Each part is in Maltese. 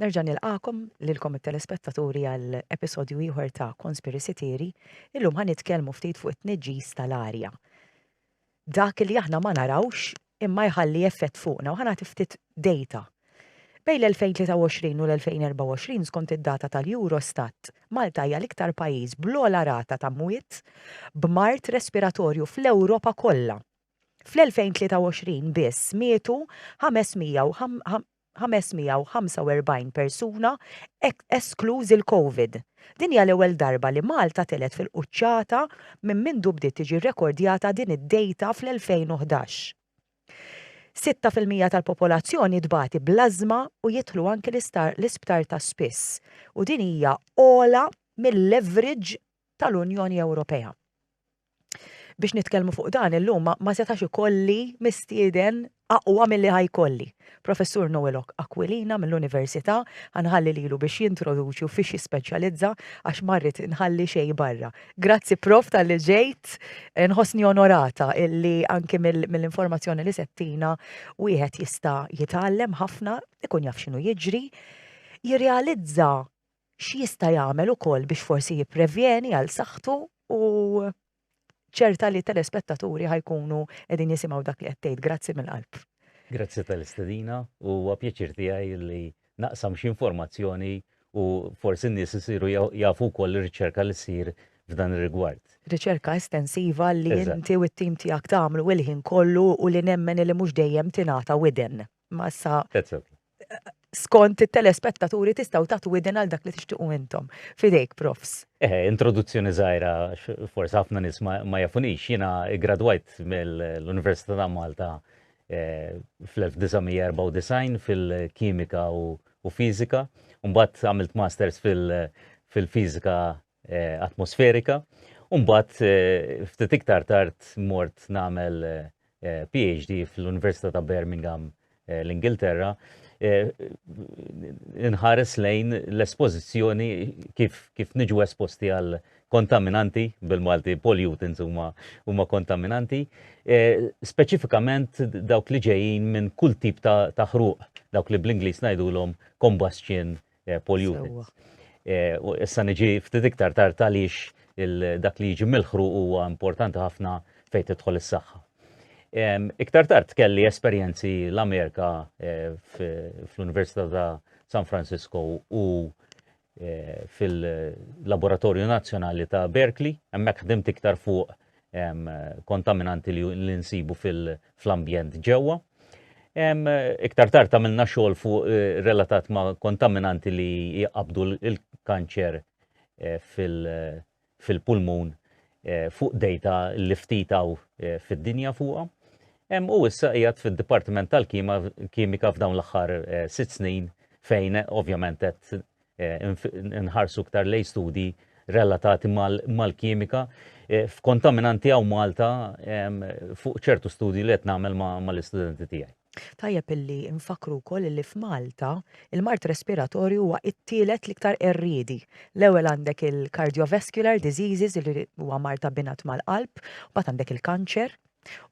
Nerġa' nilqagħkom lilkom it-telespettaturi għal episodju ieħor ta' Conspiracy Theory. Illum ħa nitkellmu ftit fuq it-tniġġis tal-arja. Dak li aħna ma narawx imma jħalli effett fuqna u ħa nagħti ftit data. Bejn l-2023 u l-2024 skont id-data tal-Eurostat, Malta hija l-iktar pajjiż bl-ogħla rata ta' mwiet b'mard respiratorju fl-Ewropa kollha. Fl-2023 biss mietu 545 persuna eskluż il-Covid. Din hija l-ewwel darba li Malta telgħet fil-quċċata minn mindu bdiet tiġi rrekordjata din id-data fl-2011. 6% tal-popolazzjoni tbati bl-ażma u jidħlu anki l-isptar ta' spiss u din hija ogħla mill-average tal-Unjoni Ewropea. Biex nitkellmu fuq dan illum ma setax ikolli mistieden aqwa milli ħa jkolli. Professur Noel Aquilina mill-Università ħa nħalli lilu biex jintroduċi u fiex jispeċjalizza għax ma rrid nħalli xejn barra. Grazzi Prof talli ġejt, nħossni onorata illi anki mill-informazzjoni li settina wieħed jista' jitgħallem ħafna, ikun jaf x'inhu jiġri, jirrealizza x'jista' jagħmel ukoll biex forsi jipprevjeni għal saħħtu u ċerta li telespettaturi ħajkunu qegħdin jisimgħu dak li qed tgħid. Grazzi mill-qalb. Grazzi tal-istedina u huwa pjaċir tiegħi li naqsam xi informazzjoni u forsi n-nies isiru jafu wkoll ir-riċerka li ssir f'dan ir-rigward. Riċerka estensiva li inti u t-tim tiegħek tagħmlu il-ħin kollu u li nemmen li mhux dejjem tingħata widen. Ma issa skont it-telespettaturi tistgħu tagħtu widen għal dak li tixtiequ intom. Fidejk, profs. Eh, introduzzjoni żgħira forsi ħafna nies ma jafunix. Jiena gradwajt mill-Università ta' Malta eh, fl-1994 fil-kimika u fiżika, mbagħad għamilt masters fil-fiżika eh, atmosferika, u mbagħad ftit iktar tard mort nagħmel PhD fl-Università ta' Birmingham eh, l-Ingilterra, eh, inħares lejn l-espożizzjoni kif, kif niġu esposti għal kontaminanti, bil-Malti pollutants huma huma kontaminanti, eh, speċifikament dawk li ġejjin minn kull tip ta' ħruq, dawk li bl-Ingliż ngħidulhom combustion Eh, pollutants. Eh, issa niġi ftit iktar tard għaliex dak li jiġi mill-ħru huwa importanti ħafna fejn tidħol is-saħħa. Iktar tard kelli esperjenzi l-Amerika eh, fl-Università ta' San Francisco u fil-Laboratorju Nazzjonali ta' Berkeley, hemmhekk ħdimt iktar fuq kontaminanti li nsibu fl-ambjent ġewwa. Iktar tard għamilna xogħol fuq eh, relatat ma' kontaminanti li jqabdu l-kanċer eh, fil-pulmun eh, fuq data li ftitaw fid-dinja fuqha. U issa qiegħed fid-Dipartiment tal-Kimika f'dawn l-aħħar sitt snin fejn ovvjament qed nħarsu iktar lej studi relatati mal-kimika eh, f'kontaminanti hawn Malta fuq ċertu studi li qed nagħmel mal-istudenti tiegħi. Tajjeb illi nfakru wkoll illi f'Malta il-mard respiratorju huwa t-tielet l-iktar qerriedi. L-ewwel għandek il-cardiovascular diseases li huwa mard abbinat mal-qalb, mbagħad għandek il-kanċer,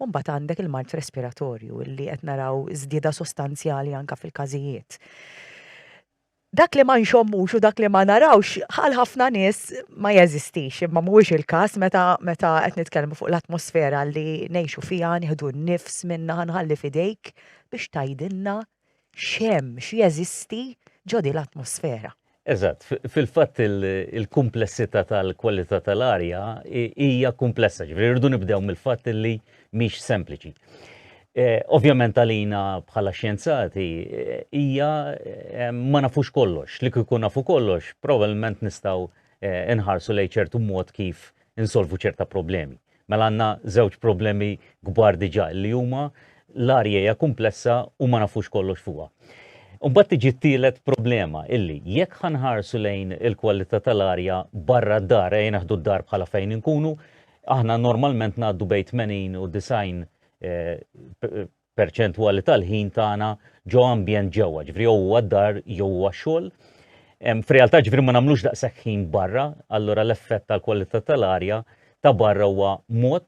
u mbagħad għandek il-mard respiratorju illi qed naraw żdieda sostanzjali anke fil-każijiet. Dak li ma nxommux u dak li ma narawx għal ħafna nies ma jeżistix, imma mhuwiex il-każ meta meta qed nitkellmu fuq l-atmosfera li ngħixu fiha, nieħdu n-nifs minnha, nħalli f'idejk biex tgħidilna x'hemm, x'jeżisti ġo din l-atmosfera. Eżatt, fil-fatt il-kumplessità tal-kwalità tal-arja hija kumplessa, ġifieri rridu nibdew mill-fatt li mhix sempliċi. Eh, ovvjament għalina bħala xjenzati eh, hija eh, ma nafux kollox, li kieku nafu kollox, probabbilment nistgħu inħarsu lejn ċertu mod kif insolvu ċerta problemi. Mela għandna żewġ problemi kbar diġà li huma l-arja hija komplessa u ma nafux kollox fuqha. Mbagħad tiġi t-tielet problema illi jekk ħanħarsu lejn il-kwalità tal-arja barra d-dar, ejja naħdu d-dar bħala fejn inkunu, aħna normalment ngħaddu bejn 80 u 90 eh, perċentwali tal-ħin tagħna ġo ambjent ġewwa, ġifri jew huwa d-dar jew huwa x-xogħol. F'realtà ġifri ma nagħmlux daqshekk ħin barra, allura l-effett tal-kwalità tal-arja ta' barra huwa mod,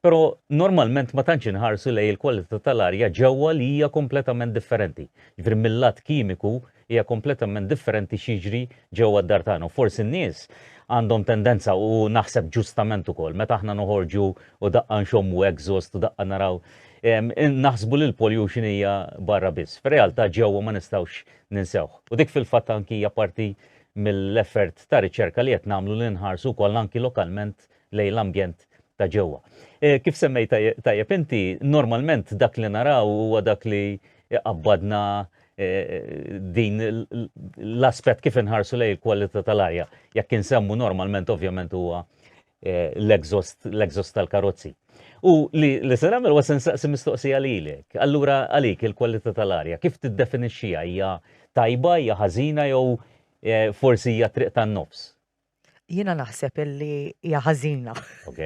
però normalment ma tantx inħarsu lejn il-kwalità tal-arja ġewwa li hija kompletament differenti. Ġifri mill-lat kimiku hija kompletament differenti x'jiġri ġewwa d-dar tagħna. U forsi n-nies għandhom tendenza u naħseb ġustament ukoll meta aħna noħorġu u daqqa nxommu exhaust u daqqa naraw naħsbu li l-pollution hija barra biss. Fir-realtà ġewwa ma nistgħux ninsewh. U dik fil-fatt anki hija parti mill-effort ta' riċerka li qed nagħmlu li nħarsu wkoll anki lokalment lejn l-ambjent ta' ġewwa. Eh, kif semmejt tajjeb inti, normalment dak li naraw huwa dak li qabbadna eh, din l-aspett kif inħarsu lejn il-kwalità tal-arja. Jekk insemmu normalment ovvjament huwa eh, l-exhaust l-exhaust tal-karozzi. U li li se nagħmel huwa se nsaqsi mistoqsija lilek. Allura għalik il-kwalità tal-arja kif tiddefinixxiha hija tajba, hija ħażina jew forsi hija triq tan-nofs? Jiena naħseb illi hija ħażina. Ok.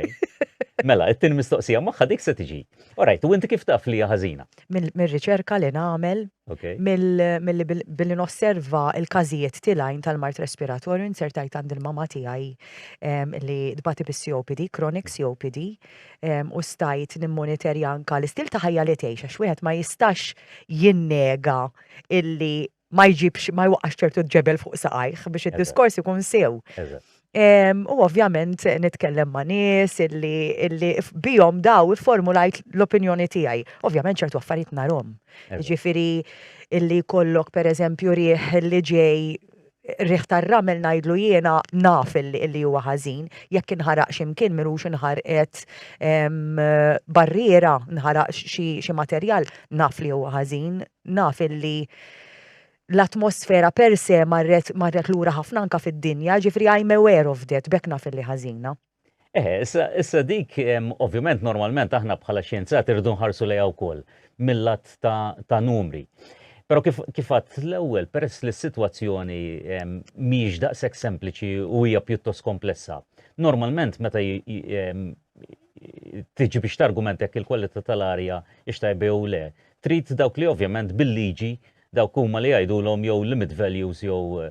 Mela, it-tieni mistoqsija magħha dik se tiġi. Alright, u inti kif taf li hija ħażina? Mir-riċerka li nagħmel, milli billi nosserva l-każijiet tilgħin tal-mard respiratorju inzertajt għand il-mama tiegħi li tbati bis-COPD, chronic COPD, u stajt nimmoniterja anka l-istil ta' ħajja li tgħix għax wieħed ma jistax jinnega illi ma jġibx, ma jwaqqax ċertu ġebel fuq saqajh biex id-diskors ikun sew. U ovvjament nitkellem ma' nies illi, illi bihom daw ifformulajt l-opinjoni tiegħi. Ovvjament ċertu affarijiet narhom. Ġifieri illi jkollok pereżempju riħ li ġej riħ tar-ramel ngħidlu jiena naf illi, illi huwa ħażin, jekk inħaraq xi mkien mirux inħarqet barriera, nħaraq xi materjal, naf li huwa ħażin, Naf illi l-atmosfera per se marret marret lura ħafna anka fid-dinja, ġifieri I'm aware of that, b'hekk naf illi ħażina. Eħe, issa, issa dik, ovvjament normalment aħna bħala xjenzati rridu nħarsu lejha wkoll mill-lat ta', ta' numri. Però kif, kif għadt l-ewwel, peress li s-sitwazzjoni mhijiex daqshekk sempliċi u hija pjuttost komplessa, normalment meta tiġi biex targumenta jekk il-kwalità tal-arja hix tajba jew le, Trid dawk li ovvjament bil-liġi dawk huma li jgħidulhom jew limit values jew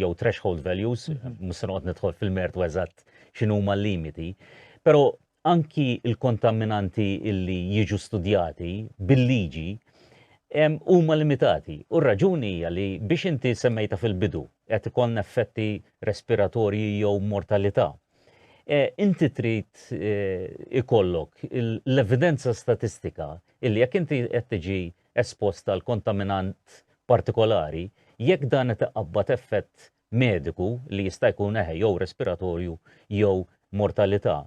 jew threshold values, mhm. mhux se noqgħod nidħol fil-mertu eżatt x'inhuma l-limiti. Però anki l-kontaminanti illi jiġu studjati bil-liġi huma limitati. U r-raġuni hija li biex inti semmejta fil-bidu qed ikollna effetti respiratorji jew mortalità. Eh, inti trid eh, ikollok l-evidenza statistika illi jekk inti qed tiġi espost għal kontaminant partikolari, jekk dan qed iqabbad effett mediku li jista' jkun eħe jew respiratorju jew mortalità,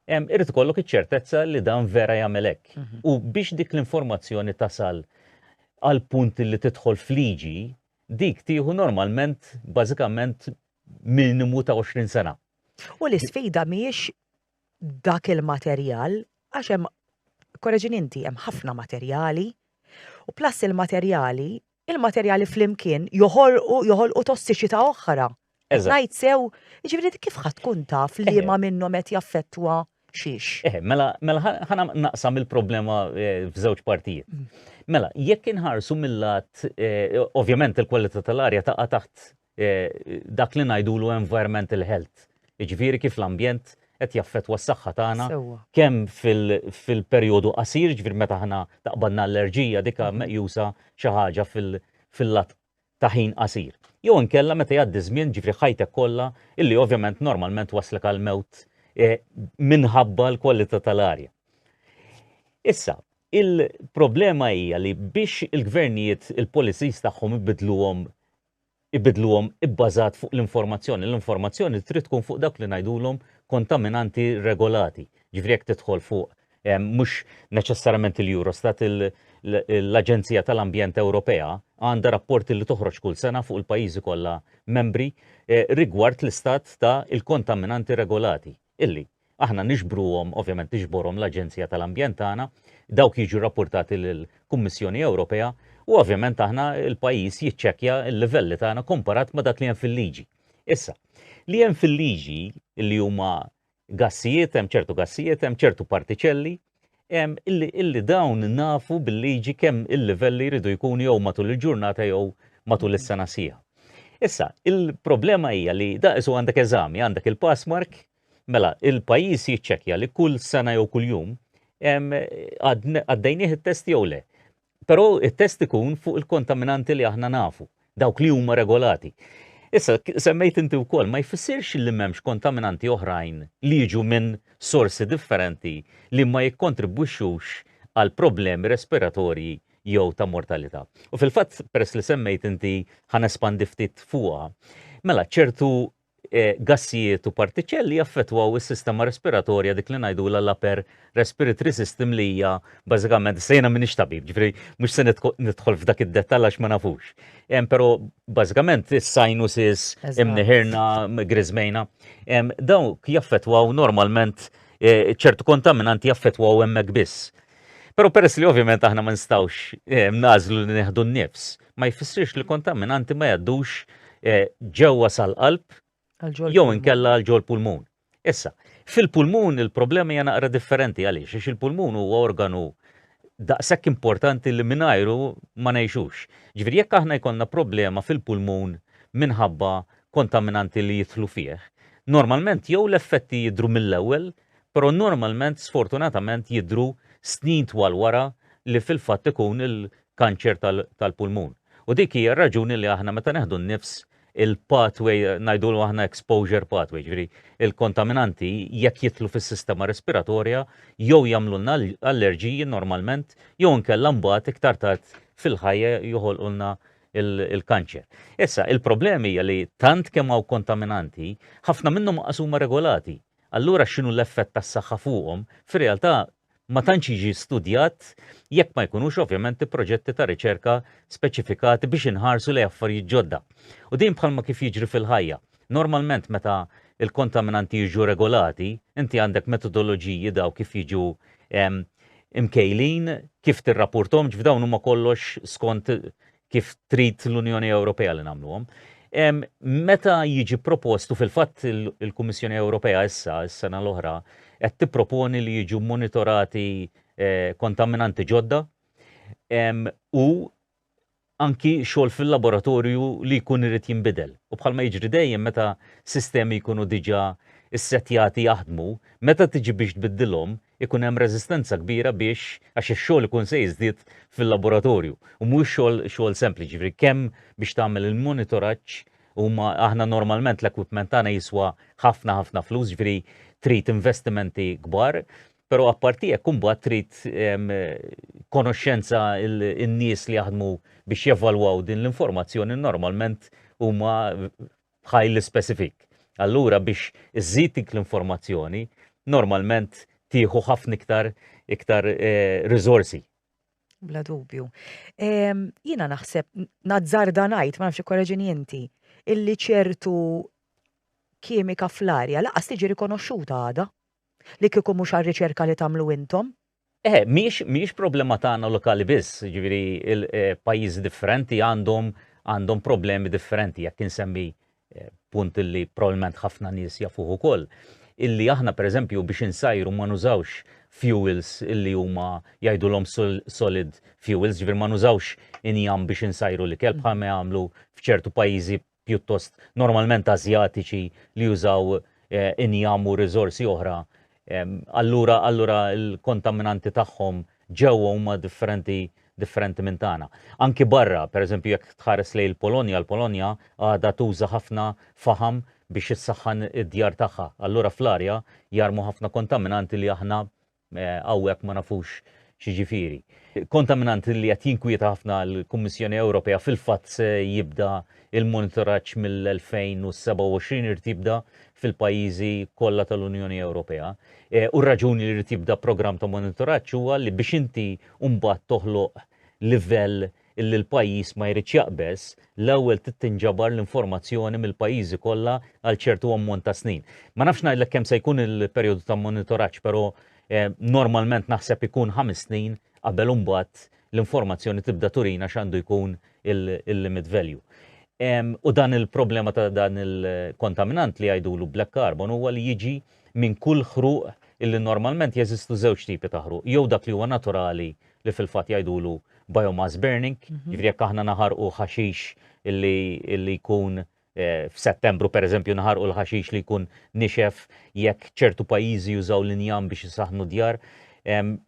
irid ikollok iċ-ċertezza li dan vera jagħmel hekk. Mhm. U biex dik l-informazzjoni tasal għal punt li tidħol fliġi, dik tieħu normalment bażikament minimu ta' 20 sena. U l-isfida mhijiex dak il-materjal, għax hemm, korreġini inti, hemm ħafna materjali, u plus il-materjali, il-materjali flimkien joħolqu joħolqu tossiċità oħra. Ngħid sew, jiġifieri kif ħa tkun taf li ma minnhom qed jaffettwa xiex? Eh, mela, mela ħana naqsam il-problema eh, f'żewġ partijiet. Mm. Mela, jekk inħarsu mill-lat, eh, ovvjament il-kwalità tal-arja taqa' taħt Eh, dak li ngħidulu environmental health. Jiġifieri kif l-ambjent qed jaffettwa s-saħħa tagħna kemm fil-perjodu qasir, ġifieri meta aħna taqbadna allerġija dika mhm. meqjusa xi ħaġa fil-lat ta' ħin qasir. Jew inkella meta jgħaddi żmien ġifri ħajtek kollha illi ovvjament normalment waslek għal mewt eh, minħabba l-kwalità tal-arja. Issa, il-problema hija li biex il-gvernijiet il-policies tagħhom ibidluhom ibiddluhom ibbażat fuq l-informazzjoni. L-informazzjoni trid tkun fuq dawk li ngħidulhom kontaminanti regolati. Ġifieri jekk tidħol fuq eh, mhux neċessarjament il-Eurostat, l-Aġenzija tal-Ambjent Ewropea għandha rapporti li toħroġ kull sena fuq il-pajjiżi kollha membri eh, rigward l-istat ta' il-kontaminanti regolati. Illi aħna niġbruhom, ovvjament tiġborhom l-Aġenzija tal-Ambjent tagħna, dawk jiġu rapportati lill-Kummissjoni Ewropea u ovvjament aħna l-pajjiż jiċċekkja l-livelli tagħna komparat ma' dak li hemm fil-liġi. Issa, li hemm fil-liġi li huma gassijiet, hemm ċertu gassijiet, hemm ċertu partiċelli, illi, illi dawn nafu bil-liġi kemm il-livelli jridu jkunu jew matul il-ġurnata jew matul is-sena sħiħa. Issa, il-problema hija li da isu għandek eżami, għandek il-pass mark, mela il-pajjiż jiċċekkja li kull sena jew kull jum għaddejnieh it-test jew le. Però it-test ikun fuq il-kontaminanti li aħna nafu. Dawk li huma regolati. Issa, semmejt inti wkoll, ma jfissirx li m'hemmx kontaminanti oħrajn li jiġu minn sorsi differenti li ma jikkontribwixxux għal problemi respiratorji jew ta' mortalità. U fil-fatt, peress li semmejt inti ħa nespandi ftit fuqha. Mela, ċertu eh, gassijiet u partiċelli jaffettwaw is-sistema respiratorja dik li ngħidulha l-upper respiratory system li hija bażikament issa jiena m'iniex tabib, ġifieri mhux se nidħol f'dak id-dettall għax ma nafux. Però bażikament is-sinuses, imniħirna, griżmejna, dawk jaffettwaw normalment eh, ċertu kontaminanti jaffettwaw hemmhekk biss. Però peress li ovvjament aħna ma nistgħux eh, nażlu li neħdu n-nifs, ma jfissirx li kontaminanti ma jgħaddux eh, ġewwa sal-qalb jew inkella għal ġol pulmun. Issa, fil-pulmun il-problema hija naqra differenti għaliex għax il-pulmun huwa organu daqshekk importanti li mingħajru ma ngħixux. Ġifieri jekk aħna jkollna problema fil-pulmun minħabba kontaminanti li jidħlu fih, normalment jew l-effetti jidhru mill-ewwel però normalment sfortunatament jidhru snin twal wara li fil-fatt ikun il-kanċer tal-pulmun. U dik hija r-raġuni li aħna meta neħdu n-nifs il-pathway, ngħidulu aħna exposure pathway, ġifieri il-kontaminanti jekk jidħlu fis-sistema respiratorja jew jagħmlulna allerġiji normalment jew inkella mbagħad iktar tard fil-ħajja joħolqulna il-kanċer. Issa, il-problemi hija li tant kemm hawn kontaminanti, ħafna minnhom qas huma regolati. Allura x'inhu l-effett tas-saħħa fuqhom, fir-realtà ma tantx jiġi studjat jekk ma jkunux ovvjament proġetti ta' riċerka speċifikati biex inħarsu lejn affarijiet ġodda. U din bħalma kif jiġri fil-ħajja. Normalment meta il-kontaminanti jiġu regolati, inti għandek metodoloġiji daw kif jiġu imkejlin, kif tirrapportom, ġifieri dawn huma kollox skont kif trid l-Unjoni Ewropea li nagħmluhom. Meta jiġi propostu fil-fatt il-Kummissjoni Ewropea issa, s-sena l-oħra, qed tipproponi li jiġu monitorati eh, kontaminanti ġodda u anki xogħol fil-laboratorju li jkun irid jinbidel. U bħalma jiġri dejjem meta sistemi jkunu diġà issettjati jaħdmu, meta tiġi biex tbiddilhom, ikun hemm reżistenza kbira biex għax ix-xogħol ikun se jiżdied fil-laboratorju. U mhuwiex xogħol xogħol sempliċi, ġifieri kemm biex tagħmel il-monitoraġġ huma aħna normalment l-equipment tagħna jiswa ħafna ħafna flus, ġifieri trid investimenti kbar, però apparti hekk imbagħad trid konoxxenza in-nies li jaħdmu biex jevalwaw din l-informazzjoni normalment huma highly specific. Allura biex iżżid dik l-informazzjoni, normalment tieħu ħafna iktar iktar eh, riżorsi. Bla dubju. Jiena naħseb nazzarda ngħid, ma nafx ikkoreġini inti, illi ċertu kimika fl-arja laqas tiġi rikonoxxuta għada li kieku mhux għar-riċerka li tagħmlu intom. Eh, mhijiex mhijiex problema tagħna lokali biss, ġifieri eh, pajjiżi differenti għandhom għandhom problemi differenti jekk insemmi eh, punt li probabbilment ħafna nies jafuh ukoll illi aħna pereżempju biex insajru ma nużawx fuels illi huma jgħidulhom solid fuels, ġifieri ma nużawx injam biex insajru l-ikel bħalma jagħmlu f'ċertu pajjiżi pjuttost normalment Asjatiċi li jużaw eh, injam u riżorsi oħra. Allura allura l-kontaminanti tagħhom ġewwa huma differenti differenti minn tagħna. Anki barra, pereżempju jekk tħares lejn il-Polonja, l-Polonja għadha tuża ħafna faħam biex issaħħan id-djar tagħha. Allura fl-arja jarmu ħafna kontaminanti li aħna Eh, hawnhekk ma nafux x'jiġifieri. Kontaminant li qed jinkwieta ħafna l-Kummissjoni Ewropea fil-fatt se jibda il-monitoraġġ mill-2027 irid jibda fil-pajjiżi kollha tal-Unjoni Ewropea. Eh, u r-raġuni li jrid jibda programm ta' monitoraġġ huwa li biex inti mbagħad toħloq livell illi l-pajjiż ma jridx jaqbeż, l-ewwel trid tinġabar l-informazzjoni mill-pajjiżi kollha għal ċertu ammont ta' snin. Ma nafx ngħidlek kemm se jkun il-perjodu ta' monitoraġġ, però eh, normalment naħseb ikun ħames snin qabel imbagħad l-informazzjoni tibda turina x'għandu jkun il-limit value. U dan il-problema ta' dan il-kontaminant li jgħidulu black carbon huwa li jiġi minn kull ħruq illi normalment jeżistu żewġ tipi ta' ħruq, jew dak li huwa naturali li fil-fatt jgħidulu biomass burning, mhm. jiġifieri jekk aħna naħarqu ħaxix illi, illi jkun eh, f'Settembru per eżempju naħarqu l-ħaxix li jkun nixef jekk ċertu pajjiżi jużaw l-injam biex jisaħnu djar.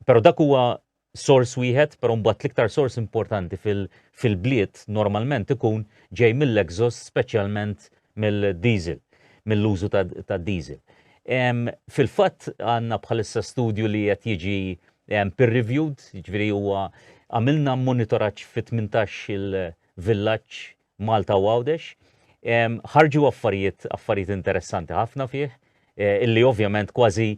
Però dak huwa sors wieħed, però mbagħad l-iktar sors importanti fil-bliet normalment ikun ġej mill-exhaust speċjalment mill-diesel, mill-użu tad-diesel. Fil-fatt għandna bħalissa studju li qed jiġi peer reviewed, jiġifieri huwa għamilna monitoraġġ fi 18 il-villaġġ Malta u Għawdex. Ħarġu affarijiet affarijiet interessanti ħafna fih, eh, illi ovvjament kważi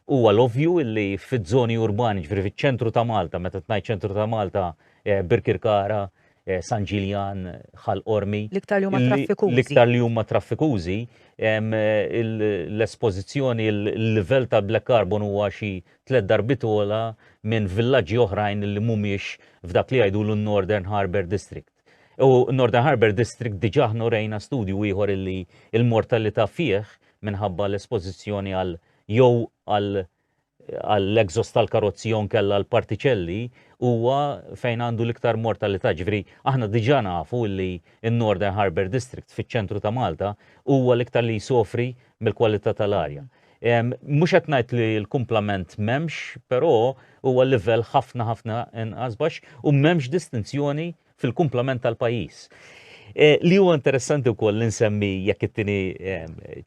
huwa l-ovvju illi fiż-żoni urbani, ġifieri fiċ-ċentru ta' Malta, meta tnajt ċentru ta' Malta, eh, Birkirkara, eh, San Ġiljan, Ħal Qormi. L-iktar li huma traffikużi. L-iktar li huma traffikużi, l-espożizzjoni, il-livell ta' black carbon huwa xi tlet darbiet ogħla minn villaġġi oħrajn li mhumiex f'dak li jgħidulu n-Northern Harbour District. U Northern Harbour District diġà aħna rejna studju ieħor illi il-mortalità fih minħabba l-espożizzjoni għal jew għal għall-exhaust tal-karozzi jew nkella l-partiċelli huwa fejn għandu l-iktar mortalità. Ġifieri aħna diġà nafu li n-Northern Harbour District fiċ-ċentru ta' Malta huwa l-iktar li jsofri mill-kwalità tal-arja. Mhux qed ngħid li l-kumplament m'hemmx, però huwa livell ħafna ħafna inqas baxx u m'hemmx distinzjoni fil-kumplament tal-pajjiż. E, li huwa interessanti wkoll li nsemmi jekk it-tieni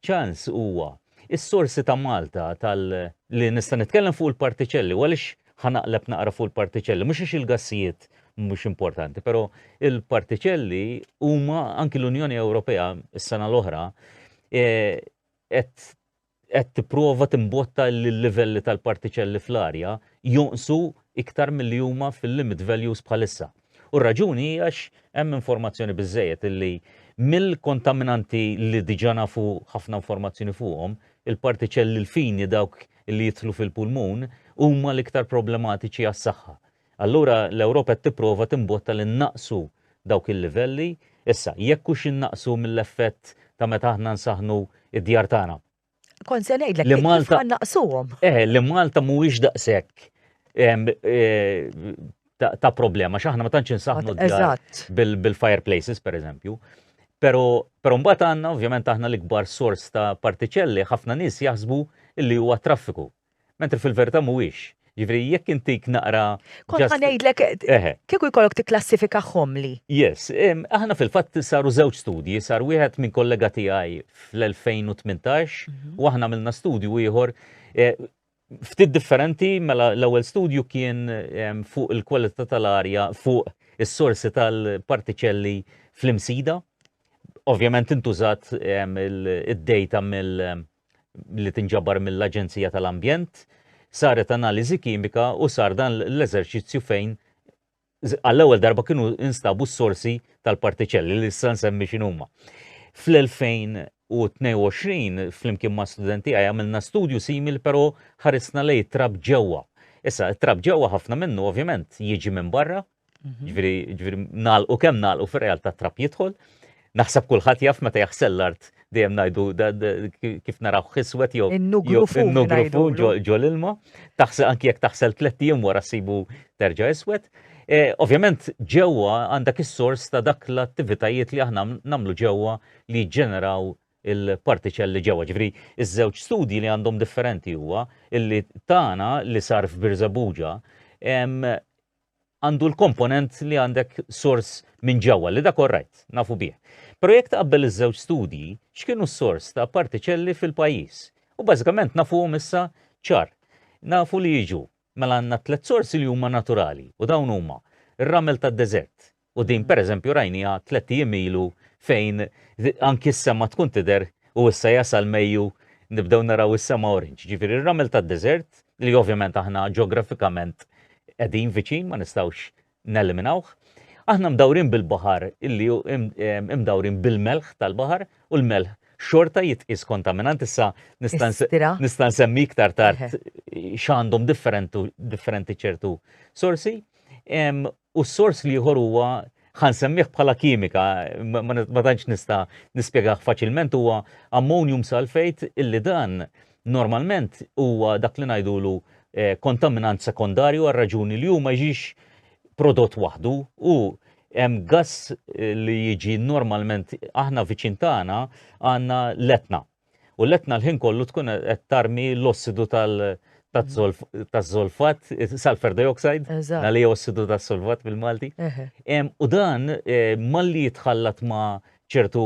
ċans huwa is-sorsi ta' Malta tal li nista' nitkellem fuq il-partiċelli u għaliex ħanaqleb naqra fuq il-partiċelli, mhux għax il-gassijiet mhux importanti, però il-partiċelli huma anki l-Unjoni Ewropea s-sena l-oħra e, qed qed tipprova timbotta li l-livelli tal-partiċelli fl-arja jonqsu iktar milli huma fil-limit values bħalissa. U r-raġuni hija għax hemm informazzjoni biżżejjed illi mill-kontaminanti li diġà nafu ħafna informazzjoni fuqhom, il-partiċelli l-fini dawk li jidħlu fil-pulmun huma l-iktar problematiċi għas-saħħa. Allura l-Ewropa qed tipprova timbotta li nnaqqsu dawk il-livelli. Issa, jekk hux innaqqsu mill-effett ta' meta aħna nsaħħnu id-djar tagħna. Kont se ngħidlek li Malta naqsuhom. Eh, li Malta mhuwiex daqshekk eh, ta' problema, x'aħna ma tantx insaħħnu d-djar bil-fireplaces, per eżempju. Pero, pero mbagħad għandna ovvjament aħna l-ikbar sors ta' partiċelli ħafna nies jaħsbu li huwa traffiku. Mentri fil-verità mhuwiex. Jiġifieri jekk intik naqra. Kont ħa ngħidlek kieku jkollok tikklassifikahomli. Yes, aħna fil-fatt saru żewġ studji, sar wieħed minn kollega tiegħi fl-2018 mhm. u aħna għamilna studju ieħor eh, ftit differenti mela l-ewwel studju kien fuq il-kwalità tal-arja fuq is-sorsi tal-partiċelli fl-imsida. Ovvjament intużat id-data mill li tinġabar mill-Aġenzija tal-Ambjent, saret analiżi kimika u sar dan l-eżerċizzju fejn għall-ewwel darba kienu instabu s-sorsi tal-partiċelli li issa nsemmi x'inhuma. Fl-2022 flimkien ma' studenti għaj għamilna studju simil però ħarisna lej trab ġewwa. Issa, trab ġewwa ħafna minnu ovvjament jiġi minn barra, Mhm. Ġifieri, ġifieri nagħlqu kemm nagħlqu fir-realtà trab jidħol. Naħseb kulħadd jaf meta jaħsel l-art dejjem ngħidu kif naraw ħiswet jew in-nugru ġo l-ilma. Taħsel anki jekk taħsel tlett ijiem wara ssibu terġa' iswed. E, ovvjament ġewwa għandek is-sors ta' dak l-attivitajiet li aħna nagħmlu ġewwa li ġeneraw il-partiċelli ġewwa. Ġifieri, iż-żewġ studji li għandhom differenti huwa illi tagħna li sar f'Birżebbuġa għandu l-komponent li għandek sors minn ġewwa li dak orrajt, nafu bih. Però jekk tqabbel iż-żewġ studji, x'kienu s-sors ta' partiċelli fil-pajjiż? U bażikament nafuhom issa ċar. Nafu li jiġu mela għandna tliet sorsi li huma naturali u dawn huma ir-ramel tad-deżert. U din pereżempju rajniha tlett ijiem ilu fejn anki s-sema tkun tidher u issa jasal Mejju nibdew naraw is-sema orange. Ġifieri r-ramel tad-deżert li ovvjament aħna ġeografikament qegħdin viċin ma nistgħux neliminawh. Aħna mdawrin bil-baħar illi imdawrin bil-melħ tal-baħar u l-melħ xorta jitqis kontaminant issa nista' nsemmi iktar tard x'għandhom differenti ċertu sorsi. U s-sors l-ieħor huwa ħa nsemmih bħala kimika, ma tantx nista' nispjegah faċilment huwa ammonium sulfate illi dan normalment huwa dak li ngħidulu eh, kontaminant sekondarju għal raġuni li hu ma jiġix prodott waħdu u hemm gass eh, li jiġi normalment aħna viċin tagħna għandna l-etna. U l-etna l-ħin kollu tkun qed tarmi l-ossidu taż-żolfat, sulfur dioxide, li ossidu tas-solfat bil-Malti. U dan eh, malli jitħallat ma' ċertu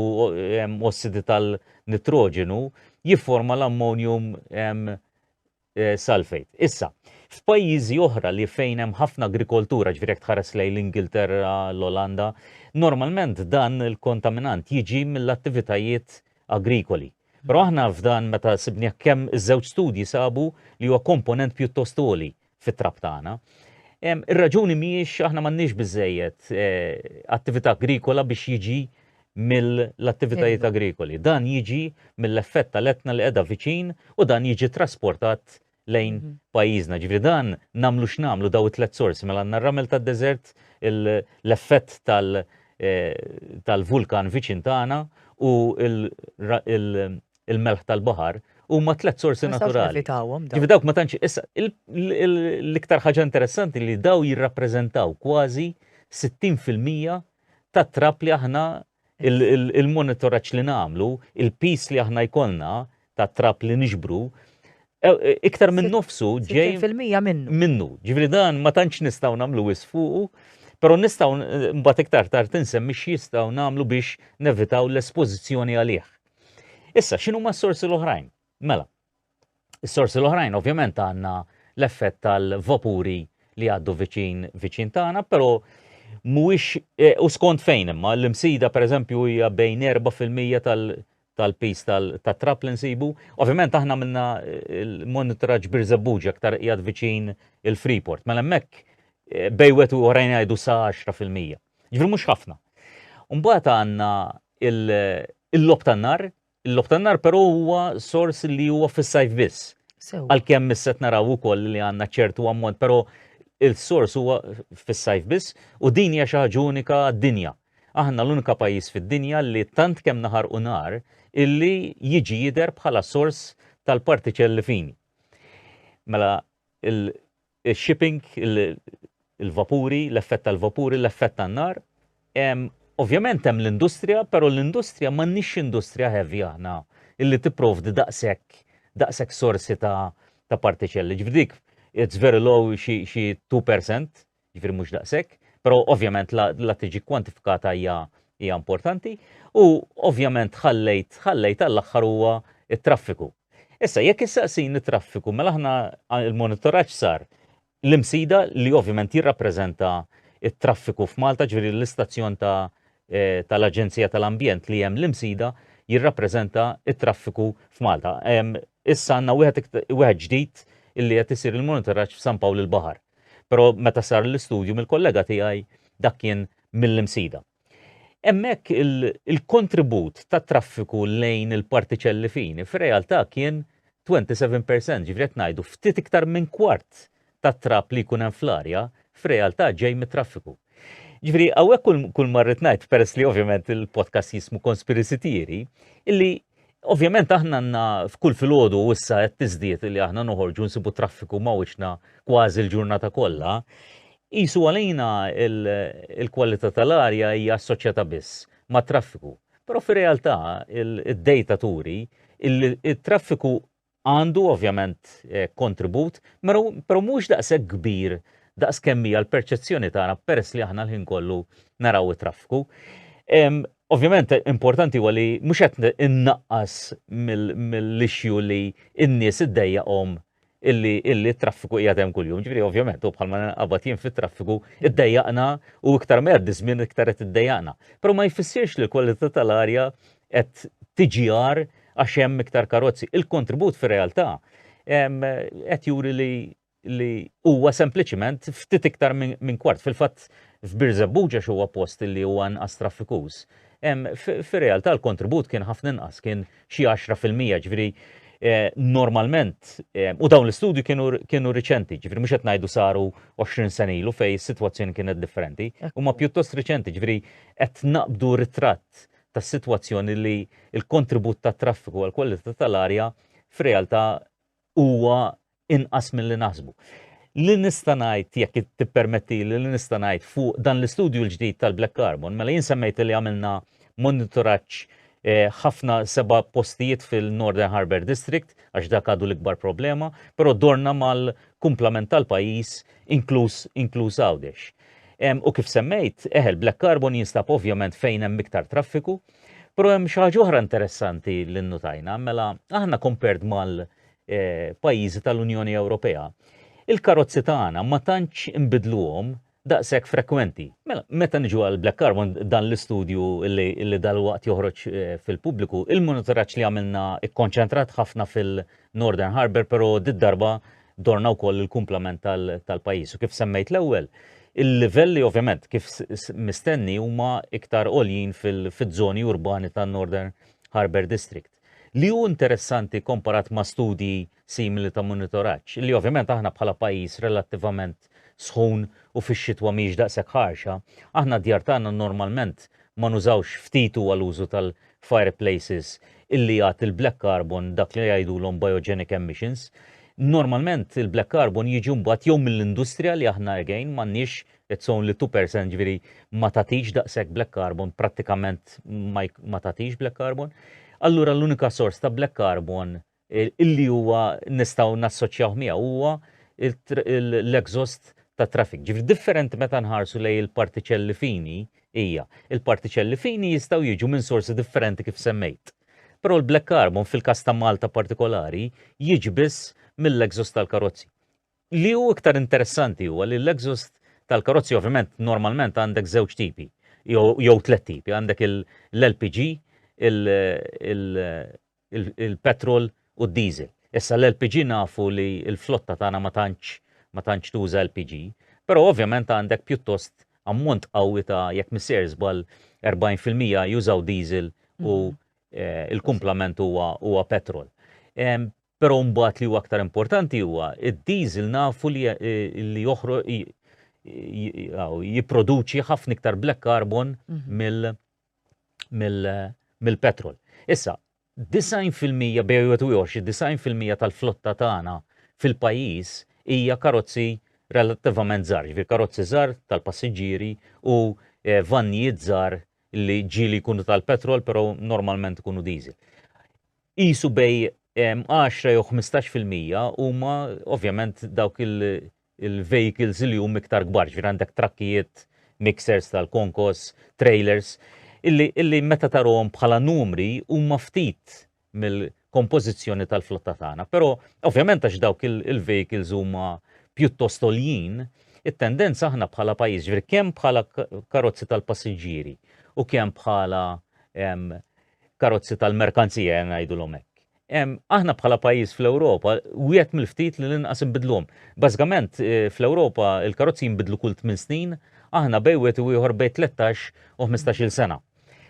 ossidi tal-nitroġenu jifforma l-ammonium eh, sulfate. Issa, f'pajjiżi oħra li fejn hemm ħafna agrikoltura, ġifieri jekk tħares lejn l-Ingilterra, l-Olanda, normalment dan il-kontaminant jiġi mill-attivitajiet agrikoli. Però aħna f'dan meta sibnieh kemm iż-żewġ studji sabu li huwa komponent pjuttost għoli fit-trab tagħna. Ir-raġuni mhijiex aħna m'għandniex biżejjed eh, attività agrikola biex jiġi mill-attivitajiet agrikoli. Dan jiġi mill-effett tal-etna li qiegħda viċin u dan jiġi trasportat lejn mhm. pajjiżna. Ġifieri dan nagħmlu x'nagħmlu daw it-tlet sorsi mela għandna r-ramel tad-deżert, l-effett eh, tal-vulkan viċin tagħna u il-melħ tal-baħar huma tlet sorsi naturali. Ġifieri dawk ma tantx issa l-iktar ħaġa interessanti li daw jirrappreżentaw kważi 60% tat-trab li aħna il-monitoraġġ li nagħmlu, il-piż li aħna jkollna ta' trab li niġbru, e, e, iktar minn nofsu ġej. Fil-mija minnu. Minnu. Ġifieri dan ma tantx nistgħu nagħmlu wis fuqu, però nistgħu mbagħad iktar tard insemmi x'jistgħu nagħmlu biex nevitaw l-espożizzjoni għalih. Issa, x'inhuma s-sorsi l-oħrajn? Mela, Is-sorsi l-oħrajn ovvjament għandna l-effett tal-vapuri li għaddu viċin viċin tagħna, però mhuwiex eh, u skont fejn imma l-imsida pereżempju hija bejn 4% tal tal-pis tal-trap li nsibu. Ovvjament aħna minna eh, il-monitoraġġ Birżebbuġa aktar qiegħed viċin il-Freeport. Mela hemmhekk eh, bejwet u oħrajn jgħidu sa 10%. Ġifieri mhux ħafna. Mbagħad għandna il-lob tan-nar Il-logħob tan-nar però huwa sors li huwa fis-sajf biss. Għalkemm issa qed naraw ukoll li għandna ċertu ammont, però il-sors huwa fis-sajf biss u din hija xi ħaġa unika għad-dinja. Aħna l-unika pajjiż fid-dinja li tant kemm naħarqu nar illi jiġi jidher bħala sors tal-partiċelli fini. Mela il-shipping, il-vapuri, l-effett tal-vapuri, l-effett tan-nar. Ovvjament hemm l-industrija, però l-industrija m'għandniex industrija heavy aħna illi tipprovdi daqshekk daqshekk sorsi ta' ta' partiċelli. Ġifieri dik it's very low xi 2%, ġifieri mhux daqshekk, però ovvjament la, la tiġi kwantifikata hija hija importanti u ovvjament ħallejt ħallejt għall-aħħar huwa it-traffiku. Issa jekk issaqsini traffiku mela aħna il-monitoraġġ sar l-imsida li ovvjament jirrappreżenta it-traffiku f'Malta, ġifieri l-istazzjon ta' eh, tal-Aġenzija tal-Ambjent li hemm l-imsida jirrappreżenta it-traffiku f'Malta. Issa għandna wieħed ġdid illi qed isir il-monitoraġġ f'San Pawl il-Baħar. Però meta sar l-istudju mill-kollega tiegħi dak kien mill-Imsida. Hemmhekk il-kontribut tat-traffiku lejn il-partiċelli fini fir-realtà kien 27%, ġifieri qed ngħidu ftit iktar minn kwart tat-trab li jkun hemm fl-arja fir-realtà ġej mit-traffiku. Ġifieri hawnhekk kull, kull marrit ngħid peress li ovvjament il-podcast jismu Conspiracy Theory, illi Ovvjament aħna għandna f'kull filgħodu u issa qed tiżdied li aħna noħorġu nsibu traffiku ma' wiċċna kważi l-ġurnata kollha. Qisu għalina il-kwalità tal-arja hija assoċjata biss mat-traffiku. Però fir-realtà id-data turi li t-traffiku għandu ovvjament eh, kontribut, però mhux daqshekk kbir daqs kemm hija l-perċezzjoni tagħna peress li aħna l-ħin kollu naraw it-traffiku. Ovvjament importanti huwa li mhux qed innaqqas mill-issue li n-nies iddejjaqhom illi illi t-traffiku qiegħed hemm kuljum. Ġifieri ovvjament u bħalma qabad jien fit-traffiku iddejjaqna u iktar ma jgħaddi żmien iktar qed iddejjaqna. Però ma jfissirx li l-kwalità tal-arja qed tiġi agħar għax hemm iktar karozzi. Il-kontribut fir-realtà qed juri li li huwa sempliċiment ftit iktar minn kwart. Fil-fatt f'Birżebbuġa huwa post li huwa inqas traffikuż. Fir-realtà l-kontribut kien ħafna inqas, kien xi 10% ġifieri eh, normalment, u dawn l-istudju kienu, kienu riċenti, ġifieri mhux qed ngħidu saru 20 sena ilu fej is-sitwazzjoni kienet differenti, huma pjuttost riċenti, ġifieri qed naqbdu ritratt tas-sitwazzjoni li l-kontribut tat-traffiku għall-kwalità tal-arja f'realtà huwa inqas milli naħsbu. Li nista' ngħid jekk tippermettili li nista' ngħid fuq dan l-istudju l-ġdid tal-Black Carbon, mela jien semmejt li għamilna monitoraġġ Ħafna seba' postijiet fil-Northern Harbour District, għax dak għadu l-ikbar problema, però dorna mal-kumplament tal-pajjiż inkluż inkluż Għawdex. U kif semmejt, eħe l-black carbon jinstab ovvjament fejn hemm iktar traffiku, però hemm xi ħaġa oħra interessanti li nnutajna, mela aħna compared mal-pajjiżi tal-Unjoni Ewropea, il-karozzi tagħna ma tantx inbidluhom daqshekk frekwenti. Mela, meta niġu għal black carbon dan l-istudju li, li dalwaqt joħroġ eh, fil-pubbliku, il-monitoraġġ li għamilna ikkonċentrat ħafna fil-Northern Harbour, però did-darba dorna wkoll il-kumplament tal-pajjiż. U kif semmejt l-ewwel, il-livelli ovvjament kif mistenni huma iktar għoljin fil-żoni urbani tan-Northern Harbour District. Li hu interessanti komparat ma' studji simili ta' monitoraġġ, li ovvjament aħna bħala pajjiż relattivament sħun u fix-xitwa mhijiex daqshekk ħarxa, aħna d-djar tagħna normalment ma nużawx ftit huwa l-użu tal-fireplaces illi jagħti l-black carbon dak li jgħidulhom biogenic emissions. Normalment il-black carbon jiġi mbagħad jew mill-industrija li aħna again m'għandniex it's only 2% ġifieri ma tagħtix daqshekk black carbon, prattikament ma tagħtix black carbon. Allura l-unika sors ta' black carbon illi huwa nistgħu nassoċjawh miegħu huwa l-exhaust ta' traffic. Ġifieri differenti meta nħarsu lejn il-partiċelli fini hija. Il-partiċelli fini jistgħu jiġu minn sorsi differenti kif semmejt. Però l-black carbon fil-każ ta' Malta partikolari jiġi biss mill-exhaust tal-karozzi. Li hu iktar interessanti huwa li l-exhaust tal-karozzi ovvjament normalment għandek żewġ tipi jew tliet tipi, għandek l-LPG, il-petrol u d-diesel. Issa l-LPG nafu li l-flotta tagħna ma tantx ma tantx tuża LPG, però ovvjament għandek pjuttost ammont qawwi ta' jekk missejjer żball 40% jużaw diesel u mhm. eh, il-kumplament huwa huwa petrol. Però mbagħad li huwa aktar importanti huwa id-diesel nafu li eh, li joħro jipproduċi ħafna iktar black carbon mhm. mill mill-petrol. Issa, 90% bejn wieħed u ieħor, xi 90% tal-flotta tagħna fil-pajjiż hija karozzi relattivament żgħar, ġifieri karozzi żgħar tal-passiġġieri u eh, vannijiet żgħar li ġieli jkunu tal-petrol però normalment ikunu diesel. Qisu bej 10 jew 15% huma ovvjament dawk il- il-vehicles li huma iktar kbar, ġifieri għandek trakkijiet, mixers tal-konkos, trailers, illi, illi meta tarahom bħala numri huma ftit mill-kompożizzjoni tal-flotta tagħna. Però ovvjament għax dawk il-vehicles huma pjuttost għoljin, it-tendenza aħna bħala pajjiż, ġifieri kemm bħala karozzi tal-passiġġieri u kemm bħala karozzi tal-merkanzija ngħidulhom hekk. Aħna bħala pajjiż fl-Ewropa, wieħed mill-ftit li l-inqas inbidluhom. Bażikament eh, fl-Ewropa il-karozzi jinbidlu kull 8 snin, aħna bejn wieħed u ieħor bejn 13 u 15-il sena.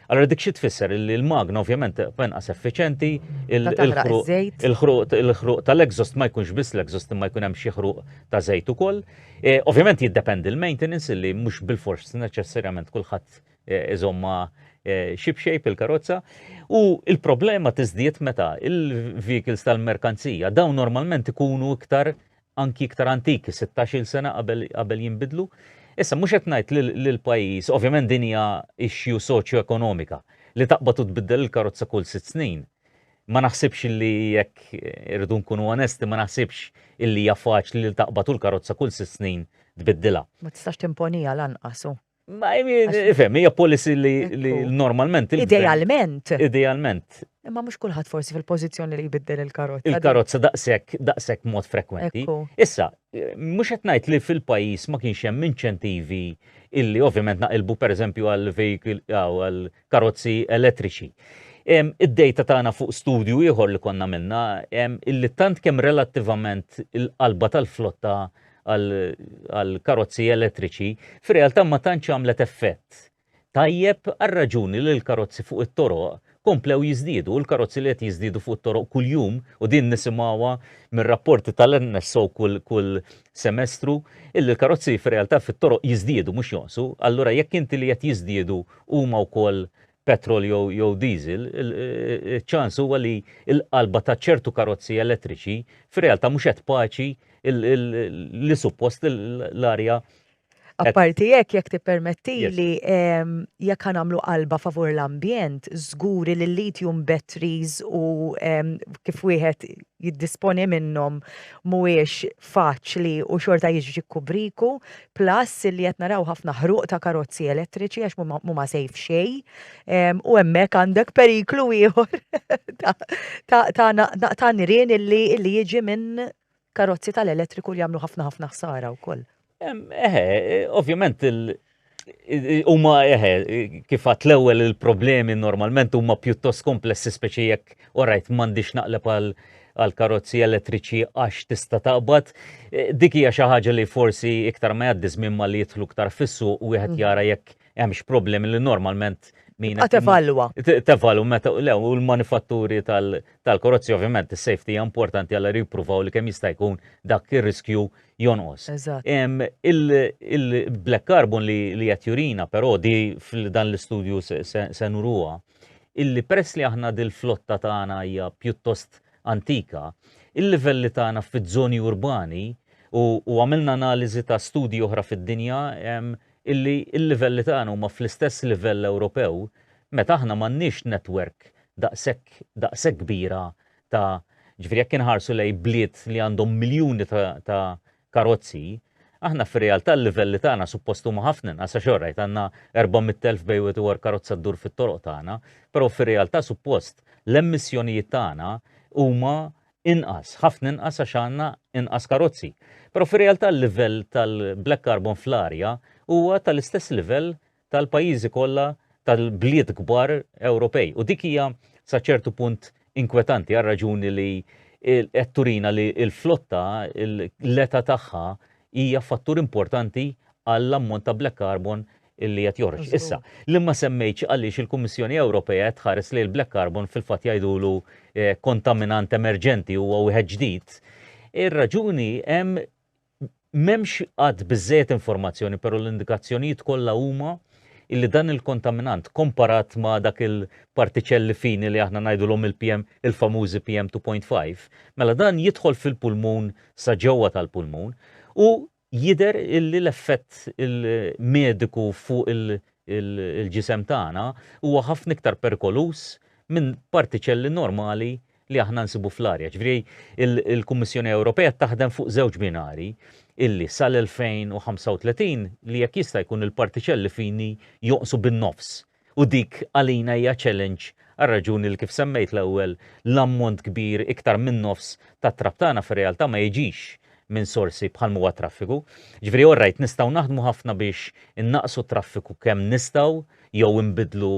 Allora dik xi tfisser li l-magna ovvjament inqas effiċenti, il-ħruq tal-exhaust ma jkunx biss l-exhaust imma jkun hemm xi ħruq ta' żejt ukoll. Eh, ovvjament jiddependi l-maintenance li mhux bil-fors neċessarjament kulħadd Eh, iżomma eh, ship shape il-karozza. U il-problema tiżdied meta il-vehicles tal-merkanzija dawn normalment ikunu iktar anki iktar antiki, 16 sena qabel jinbidlu. Issa mhux qed ngħid lil pajjiż, ovvjament din hija issue soċjo-ekonomika li taqbad u tbiddel il-karozza kull sitt snin. Ma naħsibx li jekk irridu nkunu onesti, ma naħsibx illi hija faċli li taqbad u l-karozza kull sitt snin tbiddilha. Ma tistax timponiha lanqas. Ma ifhem, hija policy li normalment. Idealment. Idealment. Imma mhux kulħadd forsi fil-pożizzjoni li jbiddel il-karozza. Il-karozza daqshekk daqshekk mod frekwenti. Issa, mhux qed ngħid li fil-pajjiż ma kienx hemm inċentivi illi ovvjament naqilbu pereżempju għal vehicle għal karozzi elettriċi. Id-data tagħna fuq studju ieħor li konna minna illi tant kemm relattivament il-qalba tal-flotta għal karozzi elettriċi, fir-realtà ma tantx għamlet effett tajjeb għar-raġuni li l-karozzi fuq it-toroq komplew jiżdiedu u l-karozzi li qed jiżdiedu fuq it-toroq kuljum u din nisimgħuha mir-rapporti tal-NSO kull kull semestru illi l-karozzi fir-realtà fit-toroq jiżdiedu mhux jonqsu. Allura jekk inti li qed jiżdiedu huma wkoll petrol jew jew diesel, iċ-ċans huwa li l-qalba ta' ċertu karozzi elettriċi fir-realtà mhux qed tpaċi li suppost l-arja. Apparti hekk, jekk tippermettili, jekk ħa nagħmlu qalba favur l-ambjent, żgur li l-lithium batteries u kif wieħed jiddisponi minnhom mhuwiex faċli u xorta jiġi kubriku, plus li qed naraw ħafna ħruq ta' karozzi elettriċi għax mhuma safe xejn, u hemmhekk għandek periklu ieħor ta' nirien illi jiġi minn karozzi tal-elettriku li jagħmlu ħafna ħafna ħsara wkoll. Eħe, ovvjament huma eħe, kif għat l-ewwel il-problemi normalment huma pjuttost komplessi speċi jekk orajt m'għandix naqleb għal karozzi elettriċi għax tista' taqbad. E, dik hija xi ħaġa li forsi iktar ma jgħaddi żmien ma li jidħlu iktar fis-suq wieħed mm. jara jekk hemmx problemi li normalment min tevalwa. Tevalwa meta le u l-manifatturi tal-karozzi ovvjament is-safety hija importanti għal jippruvaw li kemm jista' jkun dak ir-riskju jonqos. Il-black carbon li qed jurina però di f'dan l-istudju se nuruha illi peress li aħna dil-flotta tagħna hija pjuttost antika, il-livelli tagħna fiż-żoni urbani u għamilna analiżi ta' studji oħra fid-dinja illi l-livelli tagħna huma fl-istess livell Ewropew meta aħna m'għandniex network daqshekk daqshekk kbira ta' ġifieri jekk inħarsu lejn bliet li għandhom miljuni ta', ta karozzi, aħna fir-realtà l-livelli tagħna suppost huma ħafna inqas għax orajt għandna 400,000 bejn wieħed ieħor karozza ddur fit-toroq tagħna, però fir-realtà suppost l-emissjonijiet tagħna huma inqas, ħafna inqas għax għandna inqas karozzi. Però fir-realtà l-livell tal-black carbon fl-arja huwa tal-istess livell tal-pajjiżi kollha tal-bliet kbar Ewropej. U dik hija sa ċertu punt inkwetanti għal raġuni li qed turina li l-flotta, l-età tagħha hija fattur importanti għall-ammont ta' black carbon illi qed joħroġ. Issa, li ma semmejtx għaliex il-Kummissjoni Ewropea qed tħares li l-black carbon fil-fatt jgħidulu eh, kontaminant emerġenti huwa wieħed ġdid. Ir-raġuni hemm m'hemmx għad biżżejjed informazzjoni, però l-indikazzjonijiet kollha huma illi dan il-kontaminant komparat ma' dak il-partiċelli fini li aħna ngħidulhom il-PM, il-famużi PM2.5, mela dan jidħol fil-pulmun sa ġewwa tal-pulmun u jidher illi l-effett il-mediku fuq il-ġisem tagħna huwa ħafna iktar perikoluż minn partiċelli normali li aħna nsibu fl-arja. Ġifieri il-Kummissjoni Ewropea taħdem fuq żewġ binari illi sal-2035 li jekk jista' jkun il-partiċelli fini jonqsu bin-nofs. U dik għalina hija challenge għar-raġuni li kif semmejt l-ewwel l-ammont kbir iktar minn nofs tat-trab tagħna fir-realtà ma jiġix minn sorsi bħal m'huwa t-traffiku. Ġifieri all right nistgħu naħdmu ħafna biex innaqqsu t-traffiku kemm nistgħu jew inbiddlu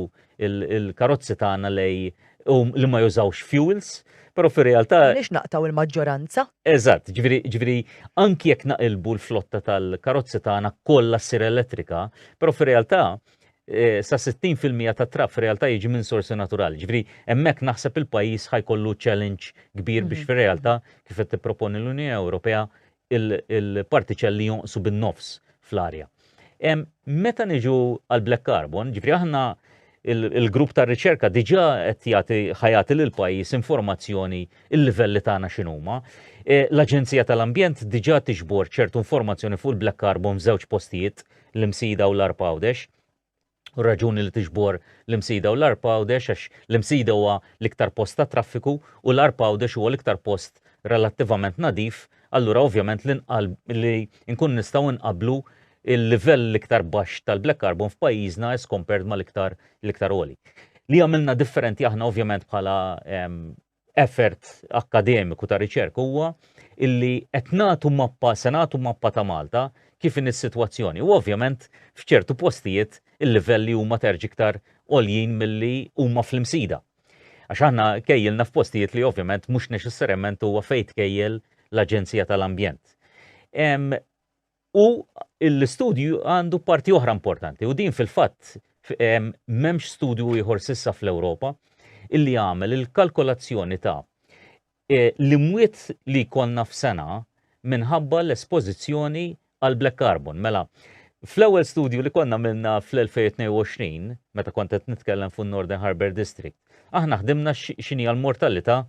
il-karozzi tagħna lej li ma jużawx fuels, però fir-realtà. Għaliex naqtgħu il-maġġoranza? Eżatt, ġifieri ġifieri anki jekk naqilbu l-flotta tal-karozzi tagħna kollha ssir elettrika, però fir-realtà Eh, sa 60% ta' trab fir-realtà jiġi minn sorsi naturali. Ġifieri hemmhekk naħseb il-pajjiż ħajkollu challenge kbir biex mhm. fir-realtà kif qed tipproponi l-Unjoni Ewropea il-partiċelli jonqsu bin-nofs fl-arja. Meta niġu għal black carbon, ġifieri aħna il-grupp ta' riċerka diġà qed jagħti ħajati lil pajjiż informazzjoni il-livelli tagħna x'inhuma. E, L-Aġenzija tal-Ambjent diġà tiġbor ċertu informazzjoni fuq il-black carbon f'żewġ postijiet l-Imsida u l-Għarb Għawdex. U raġuni li tiġbor l-Imsida u l-Għarb Għawdex għax l-Imsida huwa l-iktar post ta' traffiku u l-Għarb Għawdex huwa l-iktar post relattivament nadif, allura ovvjament li li nkun nistgħu nqablu il-livell l-iktar baxx tal-black carbon f'pajjiżna as compared mal-iktar l-iktar għoli. Li għamilna differenti aħna ovvjament bħala effort akkademiku ta' riċerka huwa illi qed nagħtu mappa, se nagħtu mappa ta' Malta kif inhi s-sitwazzjoni. U ovvjament f'ċertu postijiet il-livelli huma terġi iktar għoljin milli huma fl-Imsida. Għax aħna kejjilna f'postijiet li ovvjament mhux neċessarjament huwa fejn tkejjel l-Aġenzija tal-Ambjent. U l-istudju għandu parti oħra importanti u din fil-fatt m'hemmx studju ieħor sissa fl-Ewropa illi għamel il-kalkolazzjoni ta' e, l-imwiet li jkollna f'sena minħabba l-espożizzjoni għal black carbon. Mela, fl-ewwel studju li konna minna fl-2022, meta kont qed nitkellem fuq Northern Harbour District, aħna ħdimna x'inhi l-mortalità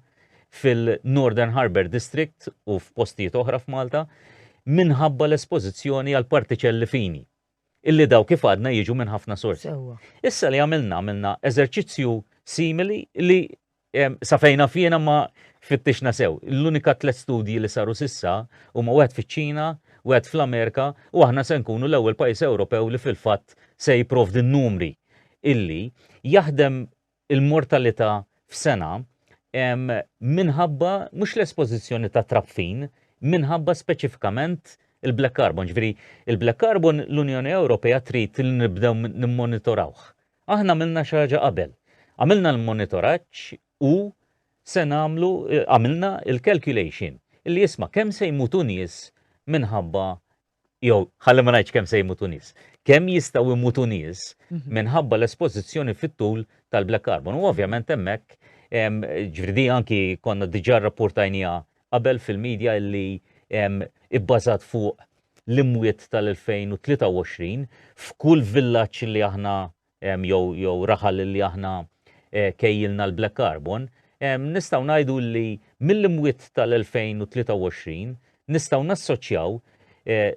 fil-Northern Harbour District u f'postijiet oħra f'Malta minħabba l-espożizzjoni għal partiċelli fini. Illi daw kif għadna jiġu minn ħafna sorsi. Issa li għamilna, għamilna eżerċizzju simili li sa fejna fjena ma fittixna sew. L-unika tlet studji li saru sissa huma wieħed fiċ-Ċina, wieħed fl-Amerika u aħna se nkunu l-ewwel pajjiż Ewropew li fil-fatt se jipprovdi n-numri illi jaħdem il-mortalità f'sena minħabba mhux l-espożizzjoni ta' trab fin, minħabba speċifikament il-black carbon. Ġifieri, il-black carbon l-Unjoni Ewropea trid li nibdew nimmonitorawh. Aħna għamilna xi ħaġa qabel. Għamilna l-monitoraġġ u se nagħmlu għamilna il-calculation illi jisma' kemm se jmutu nies minħabba jew ħalli ma ngħidx kemm se jmutu nies, kemm jistgħu jmutu nies mhm. minħabba l-espożizzjoni fit-tul tal-black carbon. U ovvjament hemmhekk ġifieri anki konna diġà rrapportajnija qabel fil-medja illi ibbażat fuq l-imwiet tal-2023 f'kull villaġġ li aħna jew jew raħal li aħna eh, kejjilna l-black carbon, nistgħu ngħidu li mill-imwiet tal-2023 nistgħu nassoċjaw 2% eh,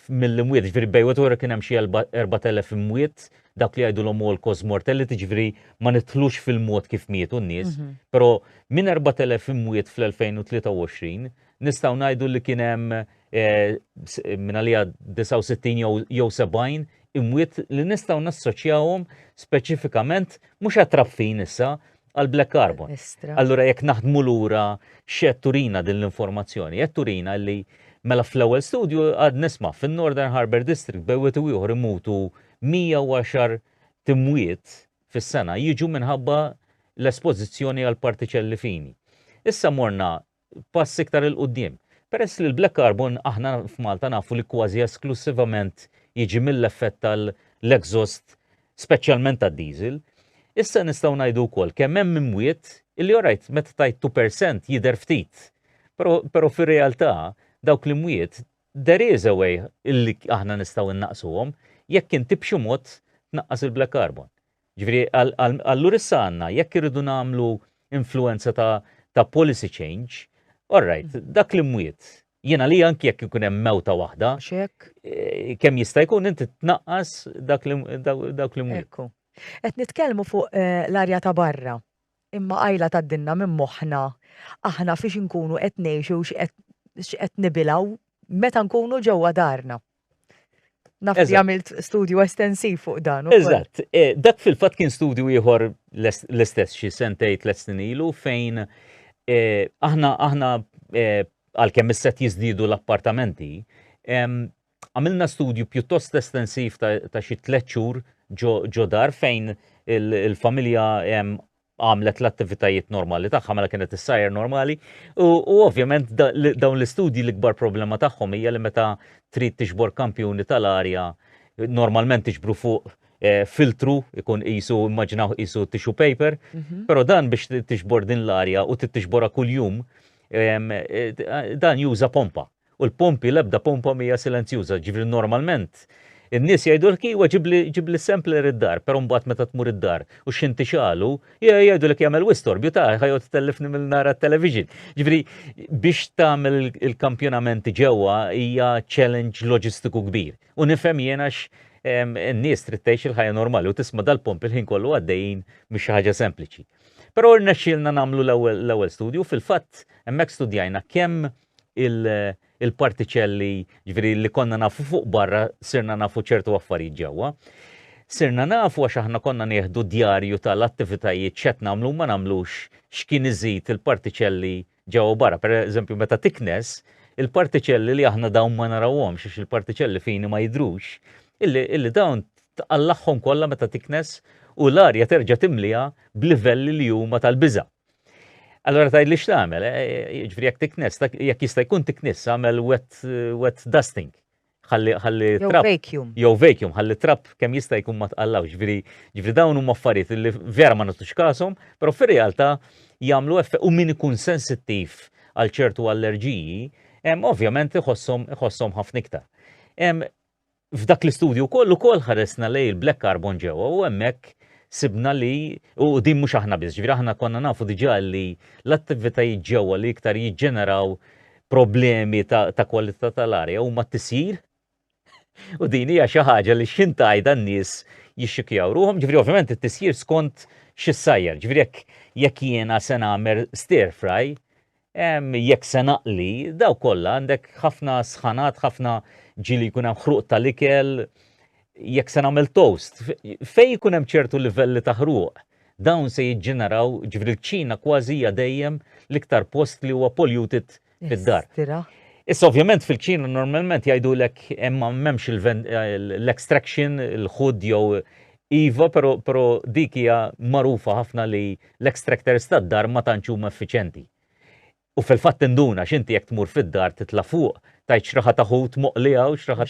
mill-imwiet, ġifieri bejwet wara kien hemm xi 4000 imwiet, dak li jgħidulhom all cause mortality, ġifieri ma nidħlux fil-mod kif mietu n-nies, mhm. però minn 4000 imwiet fl-2023 nistgħu ngħidu li kien hemm eh, minn għalija 69 jew 70 imwiet li nistgħu nassoċjawhom speċifikament mhux għat-traffin issa għal black carbon. Allura jekk naħdmu lura x'qed turina din l-informazzjoni, qed turina li mela fl-ewwel studju għad nisma' fin-Northern Harbour District bejn wieħed u ieħor imutu 110 timwiet fis-sena jiġu minħabba l-espożizzjoni għal partiċelli fini. Issa morna pass iktar 'il quddiem. Peress li l-black carbon aħna f'Malta nafu li kważi esklussivament jiġi mill-effett tal-exhaust speċjalment tad-diesel, issa nistgħu ngħidu wkoll kemm hemm imwiet illi alright meta tgħid 2% jidher ftit. Però, però fir-realtà dawk l-imwiet there is a way illi aħna nistgħu innaqsuhom jekk inti b'xi mod tnaqqas il-black carbon. Ġifieri allura issa għandna jekk irridu nagħmlu influenza ta' ta' policy change, all right, dak li mwiet, jiena li anki jekk ikun hemm mewta waħda, eh, kemm jista' jkun inti tnaqqas dak li dak li mwiet. Ekku. Qed nitkellmu fuq eh, l-arja ta' barra, imma qajla tgħaddilna minn moħħna aħna fiex inkunu qed ngħixu u x'qed nibilgħu meta nkunu ġewwa darna. Naf li għamilt studju estensiv fuq dan. Eżatt, e, dak fil-fatt kien studju ieħor l-istess xi sentej tliet snin ilu fejn e, aħna aħna e, għalkemm issa jiżdiedu l-appartamenti, għamilna studju pjuttost estensiv ta' xi tliet xhur ġo dar fejn il-familja għamlet l-attivitajiet normali tagħha mela kienet issajjar normali u, u ovvjament dawn l-istudji l-ikbar problema tagħhom hija li meta trid tiġbor kampjuni tal-arja normalment tiġbru fuq eh, filtru ikun qisu immaġinaw qisu tissue paper, mm -hmm. però dan biex tiġbor din l-arja u tiġborha kuljum eh, dan juża pompa. U l-pompi, l-ebda pompa mhija silenzjuża, ġifieri normalment in-nies jgħidulek iwa ġibli ġibli sampler id-dar, però mbagħad meta tmur id-dar u x'inti tixgħalu, jgħidulek jagħmel wisq storbju ta' ħa joqgħod tellifni mill nara t-television. Ġifieri biex tagħmel il-kampjonamenti ġewwa hija challenge loġistiku kbir. U nifhem jien għax n-nies trid tgħix il-ħajja normali u tisma' dal-pompi l-ħin kollu għaddejjin mhix xi ħaġa sempliċi. Però rnexxielna nagħmlu l-ewwel studju, fil-fatt hemmhekk studjajna kemm il-partiċelli, ġifieri li konna nafu fuq barra, sirna nafu ċertu affarijiet ġewwa. Sirna nafu għax aħna konna nieħdu djarju tal-attivitajiet x'qed nagħmlu ma nagħmlux x'kien iżid il-partiċelli ġewwa barra. Per eżempju, meta tiknes, il-partiċelli li aħna dawn ma narawhomx għax il-partiċelli fini ma jidhrux, illi, illi dawn tqallagħhom kollha meta tiknes u l-arja terġa' timliha b'livelli li huma tal-biża'. Allora tgħid li x'tagħmel, eh, eh, jiġifieri jekk tiknes, jekk jista' jkun tiknis, għamel wet, eh, wet dusting. Ħalli ħalli trap. Vacuum. Jew vacuum, ħalli trap kemm jista' jkun ma tqallawx. Ġifieri ġifieri dawn huma affarijiet li vera ma nagħtux kashom, però fir-realtà jagħmlu effett u min ikun sensittiv għal ċertu allerġiji, ovvjament iħosshom iħosshom ħafna iktar. F'dak l-istudju wkoll ukoll ħaresna lejn il-black carbon ġewwa u hemmhekk sibna li, u din mhux aħna biss, ġifieri aħna konna nafu diġà li l-attivitajiet ġewwa li iktar jiġġeneraw problemi ta', ta kwalità tal-arja huma t-tisjir. U din hija xi ħaġa li x'int tgħidha n-nies jixxikjaw ruħhom, ġifieri ovvjament it-tisjir skont x'issajjar. Ġifieri jekk jekk jiena se nagħmel stir fry, jekk se naqli, daw kollha għandek ħafna sħanat, ħafna ġieli jkun hemm ħruq tal-ikel, jekk se nagħmel toast, fejn jkun hemm ċertu livelli ta' ħruq, dawn se jiġġeneraw, ġifieri l-kċina kważi hija dejjem l-iktar post li huwa polluted fid-dar. Issa ovvjament fil-kċina normalment jgħidulek imma m'hemmx l-extraction, il-hood jew iva, però però dik hija magħrufa ħafna li l-extractors tad-dar ma tantx huma effiċjenti. U fil-fatt tinduna x'inti jekk tmur fid-dar titla' fuq, tgħid x'raħa ta' ħut moqli hawn, x'raħa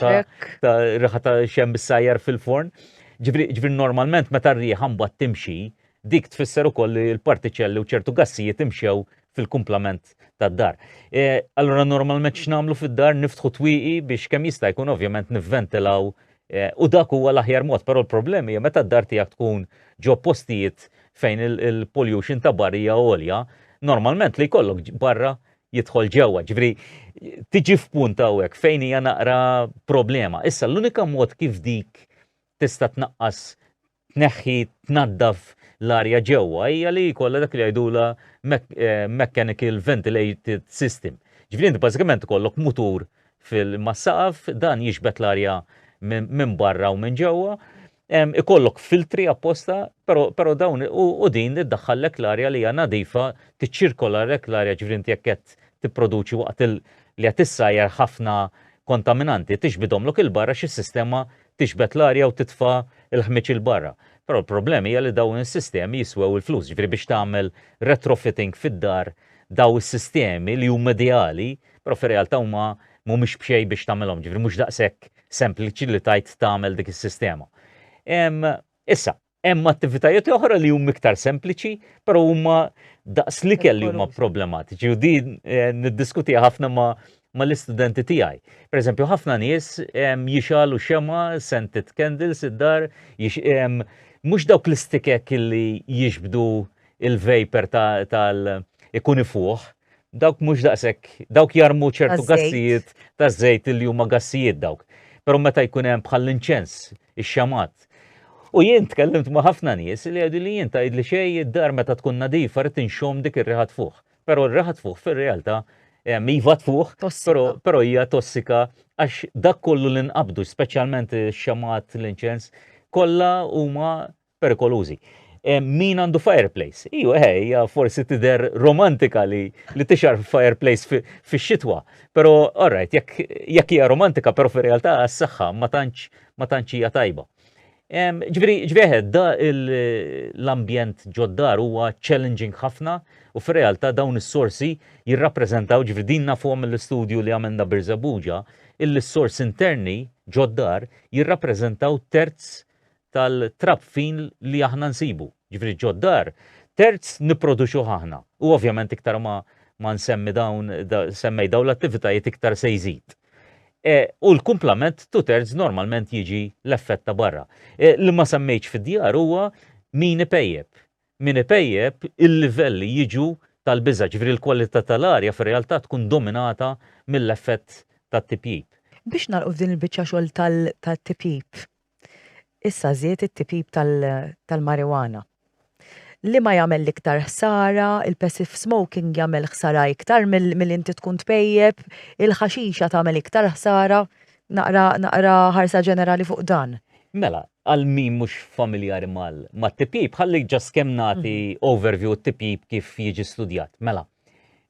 ta' riħa ta' x'hemm issajjar fil-forn. Ġifieri normalment meta r-riħa mbagħad timxi, dik tfisser ukoll li l-partiċelli u ċertu gassijiet imxew fil-kumplament tad-dar. E, allura normalment x'nagħmlu fid-dar niftħu twieqi biex kemm jista' jkun ovvjament nivventilaw e, u dak huwa l-aħjar mod, però l-problemi hija meta d-dar tiegħek tkun ġo postijiet fejn il-pollution ta' barra hija għolja, normalment li jkollok barra jidħol ġewwa. Ġifieri tiġi f'punt hawnhekk fejn hija naqra problema. Issa l-unika mod kif dik tista' tnaqqas tneħħi tnaddaf l-arja ġewwa hija li jkollha dak li jgħidula eh, mechanical ventilated system. Ġifieri inti bażikament ikollok mutur fil-massaqaf, dan jiġbed l-arja minn barra u minn ġewwa, Ikollok filtri apposta, però però dawn u din iddaħħallek l-arja li hija nadifa, tiċċirkolalek l-arja ġifieri inti jekk qed tipproduċi waqt il li qed issajjar ħafna kontaminanti tixbidhomlok 'il barra xi sistema tixbed l-arja u titfa' l-ħmieġ 'il barra. Però l-problema hija li dawn is-sistemi jiswew il-flus, ġifieri biex tagħmel retrofitting fid-dar daw is-sistemi li huma ideali, però fir-realtà huma mhumiex b'xejn biex tagħmilhom, ġifieri mhux daqshekk sempliċi li tajt tagħmel dik is-sistema. Issa, hemm attivitajiet oħra li huma iktar sempliċi, però huma daqs li kelli huma problematiċi u din eh, niddiskutiha ħafna ma' mal-istudenti tiegħi. Per eżempju, ħafna nies jixalu xema, scented candles id-dar, mhux dawk l-istikek li jixbdu il-vapor tal ikun ifuħ, Dawk mhux daqshekk, dawk jarmu ċertu gassijiet taż-żejt li huma gassijiet dawk. Però meta jkun hemm bħall-inċens, ix-xamat. U jien tkellimt ma' ħafna nies li jgħidu li jien tgħid li xejn id-dar meta tkun nadifa rrid inxomm dik ir-riħa tfuħ. Però r-riħa tfuħ fir-realtà iva tfuħ, però hija tossika għax dak kollu li nqabdu, speċjalment ix-xamat, l-inċens, kollha huma perikolużi. Eh, min għandu fireplace? Iju, eh, hija forsi tidher romantika li, li tixar fireplace fix-xitwa. Però, alright, jekk jekk hija romantika, però fir-realtà għas-saħħa ma tantx ma tantx hija tajba. Ġifieri, ġifieri da l-ambjent ġoddar huwa challenging ħafna u fir-realtà dawn is-sorsi jirrappreżentaw ġifieri din nafuhom mill-istudju li għamilna Birżebbuġa, illi s-sorsi interni ġoddar jirrappreżentaw terz tal-trab fin li aħna nsibu. Ġifieri ġod-dar, terz nipproduċuh aħna. U ovvjament iktar ma ma nsemmi dawn da, semmej dawn l-attivitajiet iktar se jżid. E, u l-kumplament two terz normalment jiġi l-effett ta' barra. E, li ma semmejtx fid-djar huwa min ipejjep. Min ipejjep il-livelli jiġu tal-biża', ġifieri l-kwalità tal-arja fir-realtà tkun dominata mill-effett tat-tipjip. Biex nagħlqu f'din il-biċċa xogħol tal-tipjip, Issa żied it-tipjip tal-marijuana. Liema jagħmel l-iktar ħsara, il-passive smoking jagħmel ħsara iktar milli inti tkun tpejjep, il-ħaxixa tagħmel iktar ħsara, naqra naqra ħarsa ġenerali fuq dan. Mela, għal min mhux familjari mat-tipjip, ħalli just kemm nagħti overview t-tipjip kif jiġi studjat. Mela,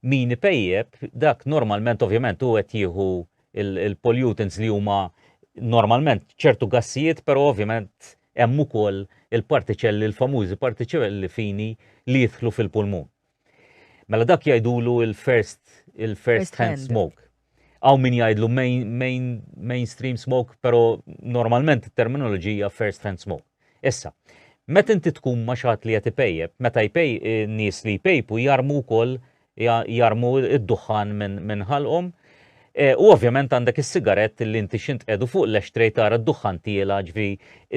min ipejjep, dak normalment ovvjament hu qed jieħu il-pollutants li huma normalment ċertu gassijiet, però ovvjament hemm ukoll il-partiċelli l-famużi partiċelli fini li jidħlu fil-pulmun. Mela dak jgħidulu il-first il-first hand smoke. Hawn min jgħidlu main, main, mainstream smoke, però normalment it-terminoloġija first hand smoke. Issa, meta inti tkun ma' xi ħadd li qed ipejjep, meta jpej nies li jpejpu jarmu wkoll jarmu d-duħħan minn ħalqhom. E, u ovvjament għandek is-sigarett li inti xint qiegħdu fuq l-ashtray tara d-duħħan tiela ġvi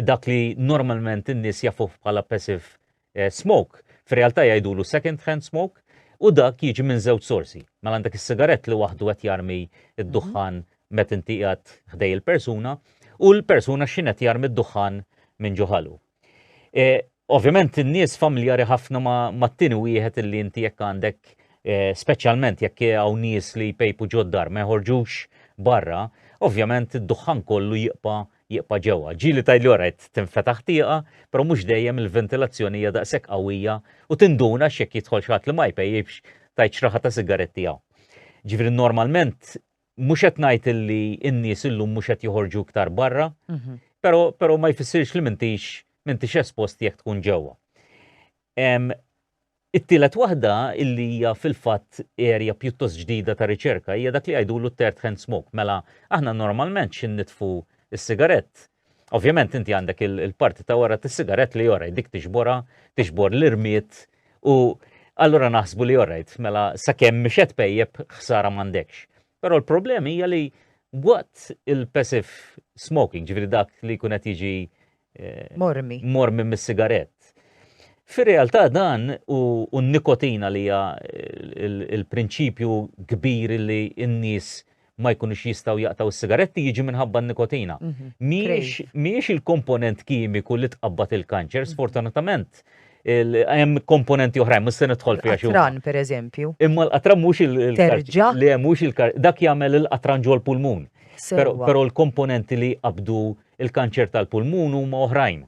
dak li normalment in-nies jafuh bħala passive e, smoke. Fir-realtà jgħidulu second hand smoke u dak jiġi minn żewġ sorsi. Mela għandek is-sigarett li waħdu qed jarmi d-duħħan meta inti qiegħed ħdej il-persuna. u l-persuna x'ħin qed jarmi d-duħħan minn ġo ħalqu. E, ovvjament in-nies familjari ħafna mat-tieni wieħed illi inti jekk għandek e, speċjalment jekk hawn nies li jpejpu ġod-dar ma joħorġux barra, ovvjament id-duħħan kollu jibqa' jibqa' ġewwa. Ġieli tgħidli orajt tinfetaħ tieqa, però mhux dejjem il-ventilazzjoni hija daqshekk qawwija u tinduna x'jekk jidħol xi ħadd li ma jpejjipx tgħid x'raħa ta' sigaretti hawn. Ġifieri normalment mhux qed ngħid illi n-nies illum mhux qed joħorġu iktar barra, mhm. però però ma jfissirx li m'intix m'intix espost jekk tkun ġewwa. It-tielet waħda illi hija fil-fatt area pjuttost ġdida ta' riċerka hija dak li jgħidulu third hand smoke. Mela aħna normalment x'in nitfu s-sigarett. Ovvjament inti għandek il-parti ta' wara tas-sigarett li orajt dik tixborha, tixbor l-irmied u allura naħsbu li orajt mela sakemm mhix qed tpejjep ħsara m'għandekx. Però l-problema hija li waqt il-passive smoking, ġifieri dak li jkun qed jiġi eh, mormi mormi mis-sigarett. Fir-realtà dan u n-nikotina li hija il-prinċipju kbir li n-nies ma jkunux jistgħu jaqtgħu s-sigaretti jiġi minħabba n-nikotina. Mhm. Mhijiex il-komponent kimiku li tqabbad il-kanċer, mhm. sfortunatament. Hemm komponenti oħrajn, mhux se nidħol fiha xi. Qatran pereżempju. Imma l-qatran mhux il-terġa. Li mhux il dak jagħmel il-qatran ġol-pulmun. Però l-komponenti li qabdu il-kanċer tal-pulmun huma oħrajn.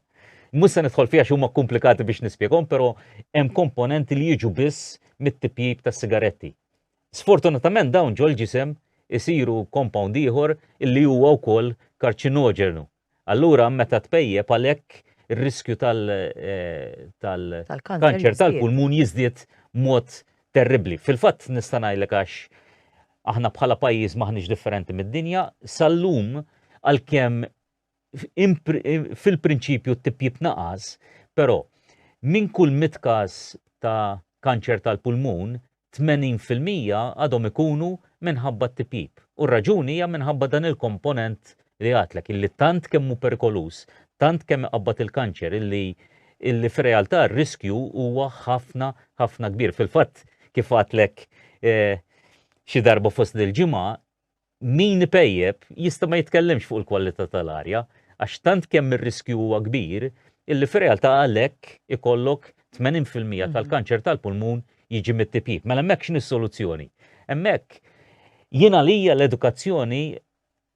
Mhux se nidħol fiha huma komplikati biex nispjegahom, però hemm komponenti li jiġu biss mit-tipjib tas-sigaretti. Sfortunatament dawn ġol-ġisem isiru compound ieħor illi huwa wkoll karċinoġenu. Allura meta tpejjep għalhekk ir-riskju tal-kanċer tal-pulmun jiżdied mod terribbli. Fil-fatt nista' ngħidlek għax aħna bħala pajjiż m'aħniex differenti mid-dinja, sal-lum għalkemm fil-prinċipju t-tipjip naqas, però minn kull mit każ ta' kanċer tal-pulmun, 80% għadhom ikunu minħabba t-tipjip. U r-raġuni hija minħabba dan il-komponent li għadtlek illi tant kemm hu perikoluż, tant kemm iqabbad il-kanċer illi illi fir-realtà r-riskju huwa ħafna ħafna kbir. Fil-fatt kif għadtlek eh, xi darba fost dil-ġimgħa, min ipejjep jista' ma jitkellimx fuq il-kwalità tal-arja għax tant kemm ir-riskju huwa kbir illi fir-realtà għalhekk ikollok 80% mhm. tal-kanċer tal-pulmun jiġi mit-tipjip. Mela hemmhekk x'inhi s-soluzzjoni? Hemmhekk jien għalija l-edukazzjoni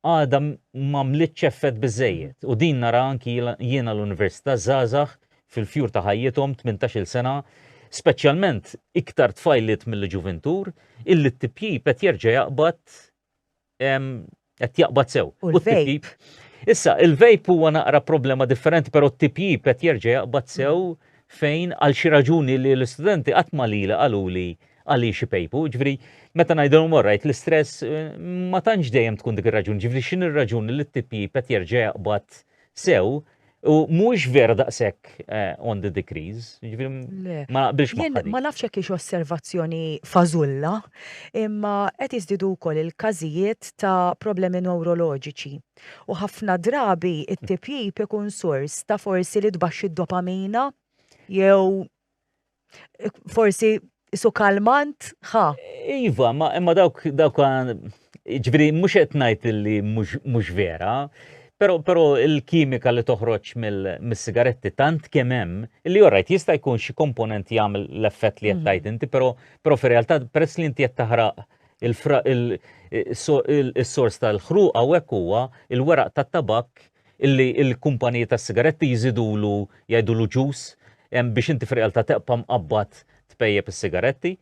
għadha m'għamlitx effett biżejjed. U din nara anki jiena l-università żgħażagħ fil-fjur ta' ħajjithom 18-il sena, speċjalment iktar tfajliet milli ġuvintur, illi t-tipjip qed jerġa' jaqbad qed jaqbad sew. U l-vape. Issa, il-vape huwa naqra problema differenti, però t-tipjip qed jerġa' jaqbad sew fejn għal xi raġuni li l-istudenti qatt ma lili qaluli għaliex ipejpu. Ġifieri, meta ngħidilhom orajt l-istress eh, ma tantx dejjem tkun dik ir-raġuni. Ġifieri x'inhi r-raġuni li t-tipjip qed jerġa' jaqbad sew u mhuwiex vera daqshekk eh, on the decrease. Ġifieri ma naqbilx ma' Ma nafx hekk hix osservazzjoni fażulla, imma qed jiżdiedu wkoll il-każijiet ta' problemi newroloġiċi. U ħafna drabi it-tipjip ikun sors ta' forsi li tbaxxi d-dopamina jew forsi isu kalmant, ħa. Iva, ma imma dawk dawk ġifieri mhux qed ngħid li mhux vera, però però il-kimika li toħroġ mill-sigaretti tant kemm hemm li orajt jista' jkun xi komponent jagħmel l-effett li qed mhm. tgħid inti, però però fir-realtà peress li inti qed taħraq il-sors tal-ħruq hawnhekk huwa il-weraq tat-tabakk illi l-kumpaniji tas-sigaretti jżidulu jgħidulu ġus biex inti fir-realtà teqpa' mqabbad tpejjep is-sigaretti.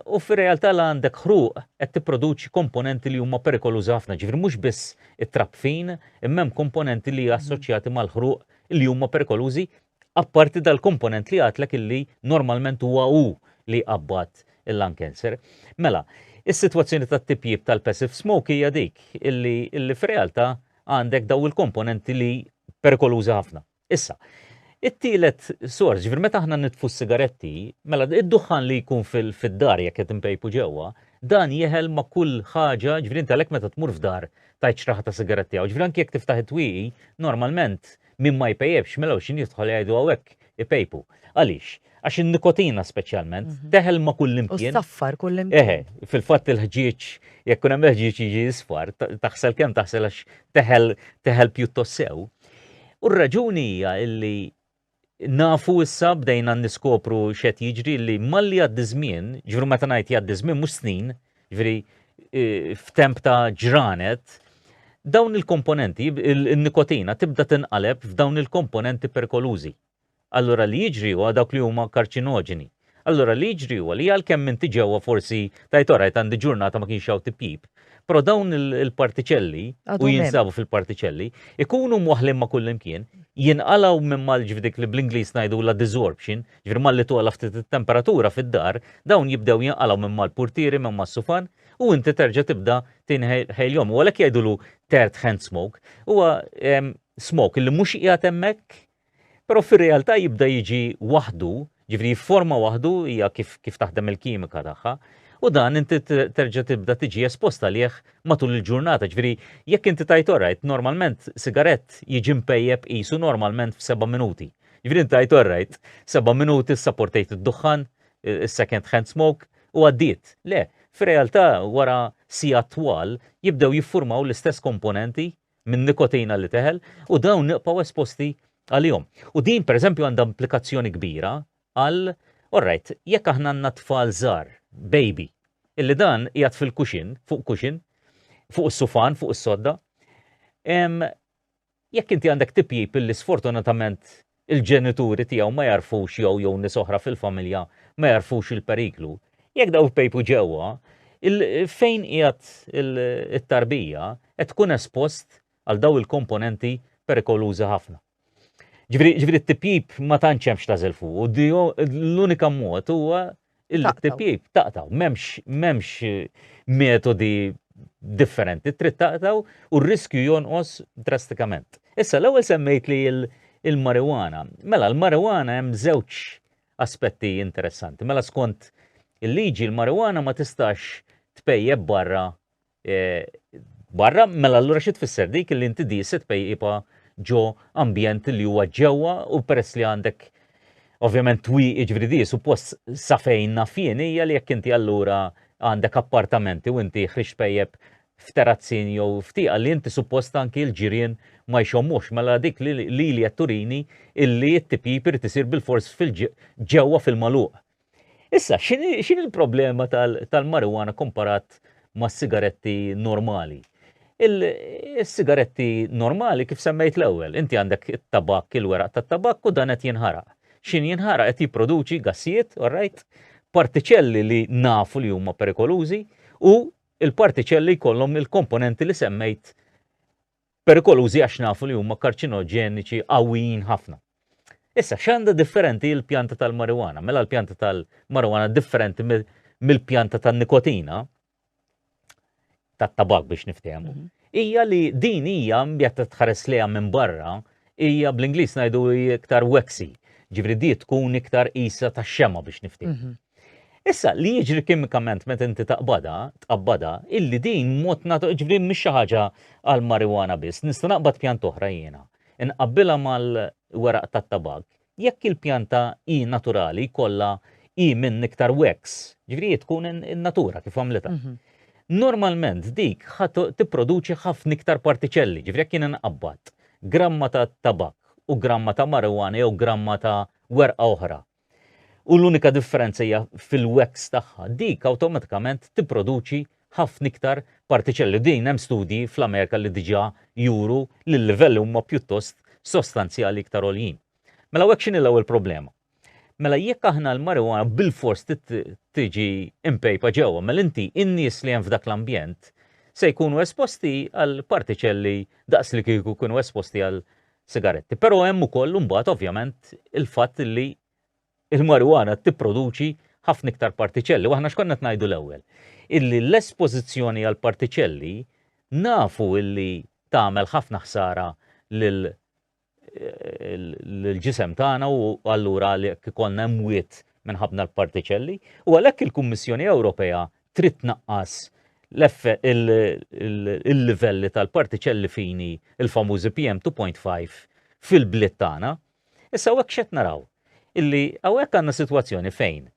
U fir-realtà la għandek ħruq qed tipproduċi komponenti li huma perikolużi ħafna, ġifieri mhux biss it-trab fin, imma hemm komponenti li assoċjati mal-ħruq li huma perikolużi apparti dal-komponent li għadtlek illi normalment huwa hu li jqabbad il-lung cancer. Mela, is-sitwazzjoni tat-tipjip tal-passive smoke hija dik illi, illi fir-realtà għandek daw il-komponenti li perikolużi ħafna. Issa, it-tielet sors, ġifieri meta aħna nitfu s-sigaretti, mela id-duħħan li jkun fid-dar jekk qed inpejpu ġewwa, dan jeħel ma' kull ħaġa, ġifieri inti għalhekk meta tmur f'dar tgħid x'raħa ta' sigaretti hawn, ġifieri anki jekk tiftaħ it-twieqi, normalment min ma jpejjepx mela x'in jidħol jgħidu hawnhekk. ipejpu. Għaliex? Għax in-nikotina speċjalment mhm. teħel ma' kull imkien. U saffar kull imkien. Eħe, fil-fatt il-ħġieġ, jekk kun hemm il-ħġieġ jiġi isfar, taħsel kemm taħsel għax teħel teħel pjuttost sew. U r-raġuni hija illi nafu issa bdejna niskopru x'qed jiġri li malli jgħaddi żmien, ġifieri meta ngħid jgħaddi żmien mhux snin, ġifieri e, f'temp ta' ġranet, dawn il-komponenti, il-nikotina tibda tinqaleb f'dawn il-komponenti perikolużi. Allura li jiġri huwa dawk li huma karċinoġeni. Allura li jiġri huwa li għalkemm inti ġewwa forsi tgħid orajt għandi ġurnata ma kienx hawn tipjip, però dawn il-partiċelli u jinsabu fil-partiċelli ikunu mwaħħlin ma' kullimkien, jinqalgħu minn mal ġifieri dik li bl-Ingliż ngħidulha desorption, ġifieri malli togħla ftit it-temperatura fid-dar, dawn jibdew jinqalgħu minn mal-purtieri, minn mas-sufan u inti terġa' tibda tinħejlhom. U għalhekk jgħidulu third hand smoke. Huwa smoke li mhux qiegħed hemmhekk Però fir-realtà jibda jiġi waħdu, ġifieri jifforma waħdu hija kif, kif taħdem il-kimika tagħha, u dan inti terġa' tibda tiġi espost għalih matul il-ġurnata. Ġifieri jekk inti tajt orajt, normalment sigarett jiġi mpejjep qisu normalment f'seba' minuti. Ġifieri inti tajt orajt, seba' minuti ssaportejt id-duħħan, is-second hand smoke, u għaddiet. Le, fir-realtà wara sigħat twal jibdew jiffurmaw l-istess komponenti min-nikotina li teħel u dawn nibqgħu esposti għalihom. U din pereżempju għandha implikazzjoni kbira għal alright, jekk aħna għandna tfal żgħar, baby, illi dan qiegħed fil-kuxin, fuq kuxin, fuq is-sufan, fuq is-sodda, jekk inti għandek tipjip illi sfortunatament il-ġenituri tiegħu ma jarfux jew jew nies oħra fil-familja ma jarfux il-periklu, jekk daw pejpu ġewwa, fejn qiegħed it-tarbija qed tkun espost għal daw il-komponenti perikolużi ħafna. Ġifieri t-tipjip ma tantx hemmx tagħżel fuq, u l-unika mod huwa Il-tipjip taqtaw, m'hemmx m'hemmx metodi differenti, trid taqtaw u r-riskju jonqos drastikament. Issa l-ewwel semmejt li il-marijuana. Mela l-marijuana hemm żewġ aspetti interessanti. Mela skont il-liġi l-marijuana ma tistax tpejjeb barra Eh, barra, mela allura xi tfisser dik li inti di se tpejjipa ġo ambjent li huwa ġewwa u peress li għandek ovvjament twieqi ġifieri di suppost sa fejn naf jien hija li jekk inti allura għandek appartamenti u inti ħriġt pejjep f'terazzin jew f'tieqa li inti suppost anki l-ġirien ma jxommux mela dik li li qed turini illi t-tipjip irid isir bilfors fil-ġewwa fil-magħluq. Issa, x'inhi l-problema tal-marijuana komparat ma' sigaretti normali? Il-sigaretti normali kif semmejt l-ewwel, inti għandek it-tabakk, il-weraq tat-tabakk u dan qed jinħaraq. X'in jinħaraq qed jipproduċi gassijiet, all right? Partiċelli li nafu li huma perikolużi u il-partiċelli jkollhom il-komponenti li semmejt perikolużi għax nafu li huma karċinoġeniċi qawwijin ħafna. Issa, x'għandha differenti l-pjanta tal-marijuana? Mela l-pjanta tal-marijuana differenti mill-pjanta tan-nikotina, tat-tabak biex niftehmu, mhm. hija li din hija jekk tħares lejha minn barra, hija bl-Ingliż ngħidu iktar waxy, ġifri di tkun iktar isa ta' xema biex niftehmu. Mhm. Issa, li jiġri kimikament meta inti taqbadha, tqabbadha, illi din mod natu, ġifieri mhix xi ħaġa għal marijuana biss, nista' naqbad pjanta oħra jiena, inqabbilha mal-weraq tat-tabak, jekk il-pjanta hi naturali jkollha hi minn iktar wax, ġifieri hi tkun in-natura kif għamlitha. Mhm. Normalment dik ħa tipproduċi ħafna iktar partiċelli, ġifieri jekk jiena nqabbad gramma ta' tabak u gramma ta' marijuana jew gramma ta' werqa oħra, u l-unika differenza hija fil-wax tagħha, dik awtomatikament tipproduċi ħafna iktar partiċelli. Din hemm studji fl-Amerika li diġà juru li l-livelli huma pjuttost sostanzjali iktar għoljin. Mela hekk x'inhi l-ewwel problema? Mela jekk aħna l-marijuana bilfors tiġi impejpa ġewwa, mela inti in-nies li hemm f'dak l-ambjent se jkunu esposti għal partiċelli daqs li kieku kienu esposti għal sigaretti. Però hemm ukoll imbagħad ovvjament il-fatt li il-marijuana tipproduċi ħafna iktar partiċelli. U aħna x'konna qed ngħidu l-ewwel? Illi l-espożizzjoni għal partiċelli nafu illi tagħmel ħafna ħsara lil l-ġisem tagħna u allura li ikollna imwiet minħabba l-partiċelli u għalhekk il-Kummissjoni Ewropea trid tnaqqas il-livelli tal-partiċelli fini, il-famużi PM2.5 fil-bliet tagħna. Issa hekk x'qed naraw? Illi hawnhekk għandna sitwazzjoni fejn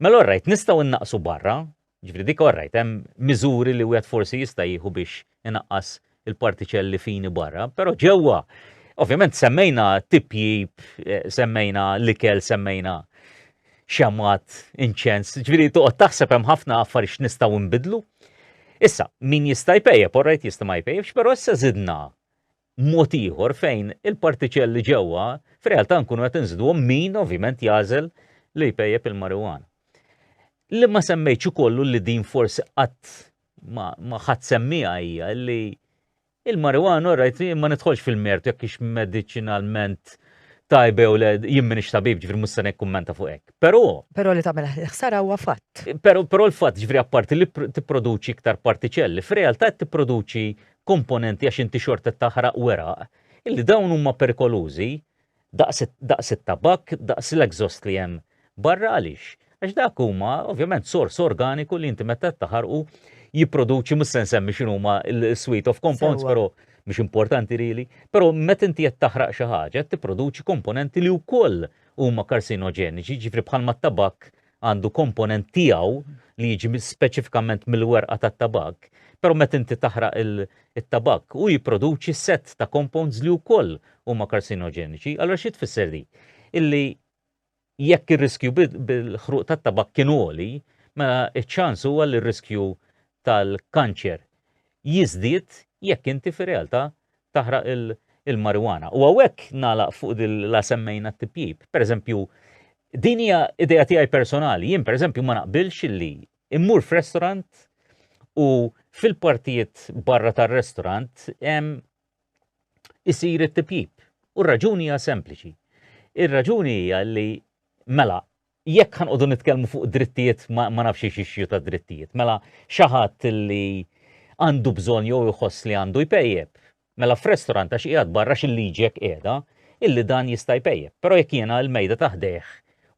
mela orrajt nistgħu nnaqqsu barra, Jiġifieri dik orrajt, hemm miżuri li wieħed forsi jista' jieħu biex inaqqas il-partiċelli fini barra, però ġewwa ovvjament semmejna tipjip, eh, semmejna l-ikel, semmejna xemat, inċens, ġifieri toqgħod taħseb hemm ħafna affarijiet nistgħu nbidlu. Issa, min jista' jpejjep, orrajt jista' ma jpejjepx, però issa żidna mod ieħor fejn il-partiċelli ġewwa f'realtà nkunu qed inżiduhom min ovvjament jagħżel li jpejjep il-marijuana. Li ma semmejtx ukoll li din forsi qatt ma, ma ħadd semmiha hija li il-marijuana rajt ma nidħolx fil-mertu jekk hix mediċinalment tajba jew le jien m'iniex tabib ġifieri mhux se nikkummenta fuq hekk. Però Però li tagħmel ħsara huwa fatt. Però però l-fatt ġifieri apparti li tipproduċi iktar partiċelli, f'realtà qed tipproduċi komponenti għax inti xorta qed taħraq weraq, illi dawn huma perikolużi daqs daqs it-tabakk, daqs l-exhaust li hemm barra għaliex? Għax dak huma ovvjament sors organiku li inti meta qed taħarqu jipproduċi mhux se nsemmi x'inhuma l-suite of compounds, però mhux importanti really, però meta inti qed taħraq xi ħaġa qed tipproduċi komponenti li wkoll huma karsinoġeniċi, ġifieri bħalma t-tabakk għandu komponent tiegħu li jiġi speċifikament mill-werqa tat-tabakk, però meta inti taħraq it-tabakk hu jipproduċi sett ta' compounds li wkoll huma karsinoġeniċi. Allura xi tfisser di? Illi jekk ir-riskju bil-ħruq tat-tabakk kien għoli, mela ċ-ċans huwa li r-riskju tal-kanċer jiżdied jekk inti fir-realtà taħraq il-marijuana. U hawnhekk nagħlaq fuq dil la semmejna t-tipjip. Pereżempju, din hija idea tiegħi personali. Jien pereżempju ma naqbilx illi immur f'restaurant u fil-partijiet barra tar-restaurant isir it-tipjip. U r-raġuni hija sempliċi. Ir-raġuni hija li mela jekk ħanqodu nitkellmu fuq drittijiet ma, ma nafx xi issue ta' drittijiet, mela xi ħadd li għandu bżonn jew jħoss li għandu jpejjep, mela f'restaurant għax qiegħed barra x'il-liġi hekk qiegħda, illi dan jista' jpejjep. Però jekk jiena l-mejda ta' ħdejh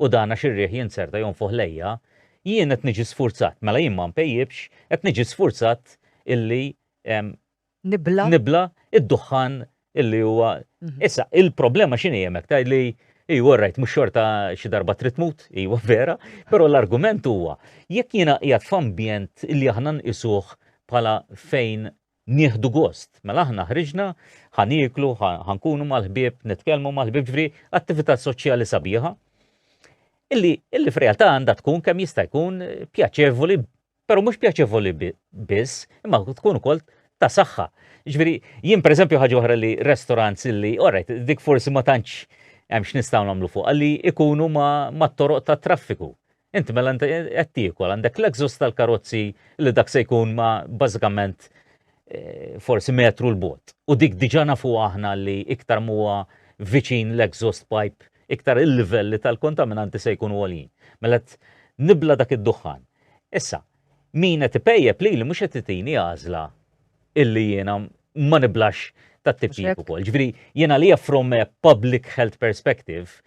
u dan għax ir-riħ jinzerta jonfoħ lejja, jien qed niġi sfurzat, mela jien ma npejjipx, qed niġi sfurzat illi Nibla. Nibla id-duħħan illi huwa. Mhm. Issa, il-problema x'inhi hemmhekk tgħid li Iwa, rajt, mhux xorta xi darba trid tmut, iwa vera, però l-argument huwa jekk jiena qiegħed f'ambjent li aħna nqisuh bħala fejn nieħdu gost. Mela aħna ħriġna, ħa nieklu, ħa nkunu mal-ħbieb, nitkellmu mal-ħbieb, ġifieri attività soċjali sabiħa. Illi, illi f'realtà għandha tkun kemm jista' jkun pjaċevoli Però mhux pjaċevoli biss, imma tkun ukoll ta' saħħa. Ġifieri, jien pereżempju ħaġa oħra li restaurants illi, alright, dik forsi ma tantx hemm x'nistgħu nagħmlu fuq, li ikunu ma' toroq ta' traffiku. Inti mela inti qed tiekol għandek l-exhaust tal-karozzi li dak se jkun ma' bażikament eh, forsi metru l-bot. U dik diġà nafu aħna li iktar muwa viċin l-exhaust pipe, iktar il-livelli tal-kontaminanti se jkunu għoljin. Mela nibla dak id-duħħan. Issa, min qed ipejjep lili mhux qed itini għażla illi jiena ma niblax tat-tipjip ukoll. Ġifieri jiena li from a public health perspective,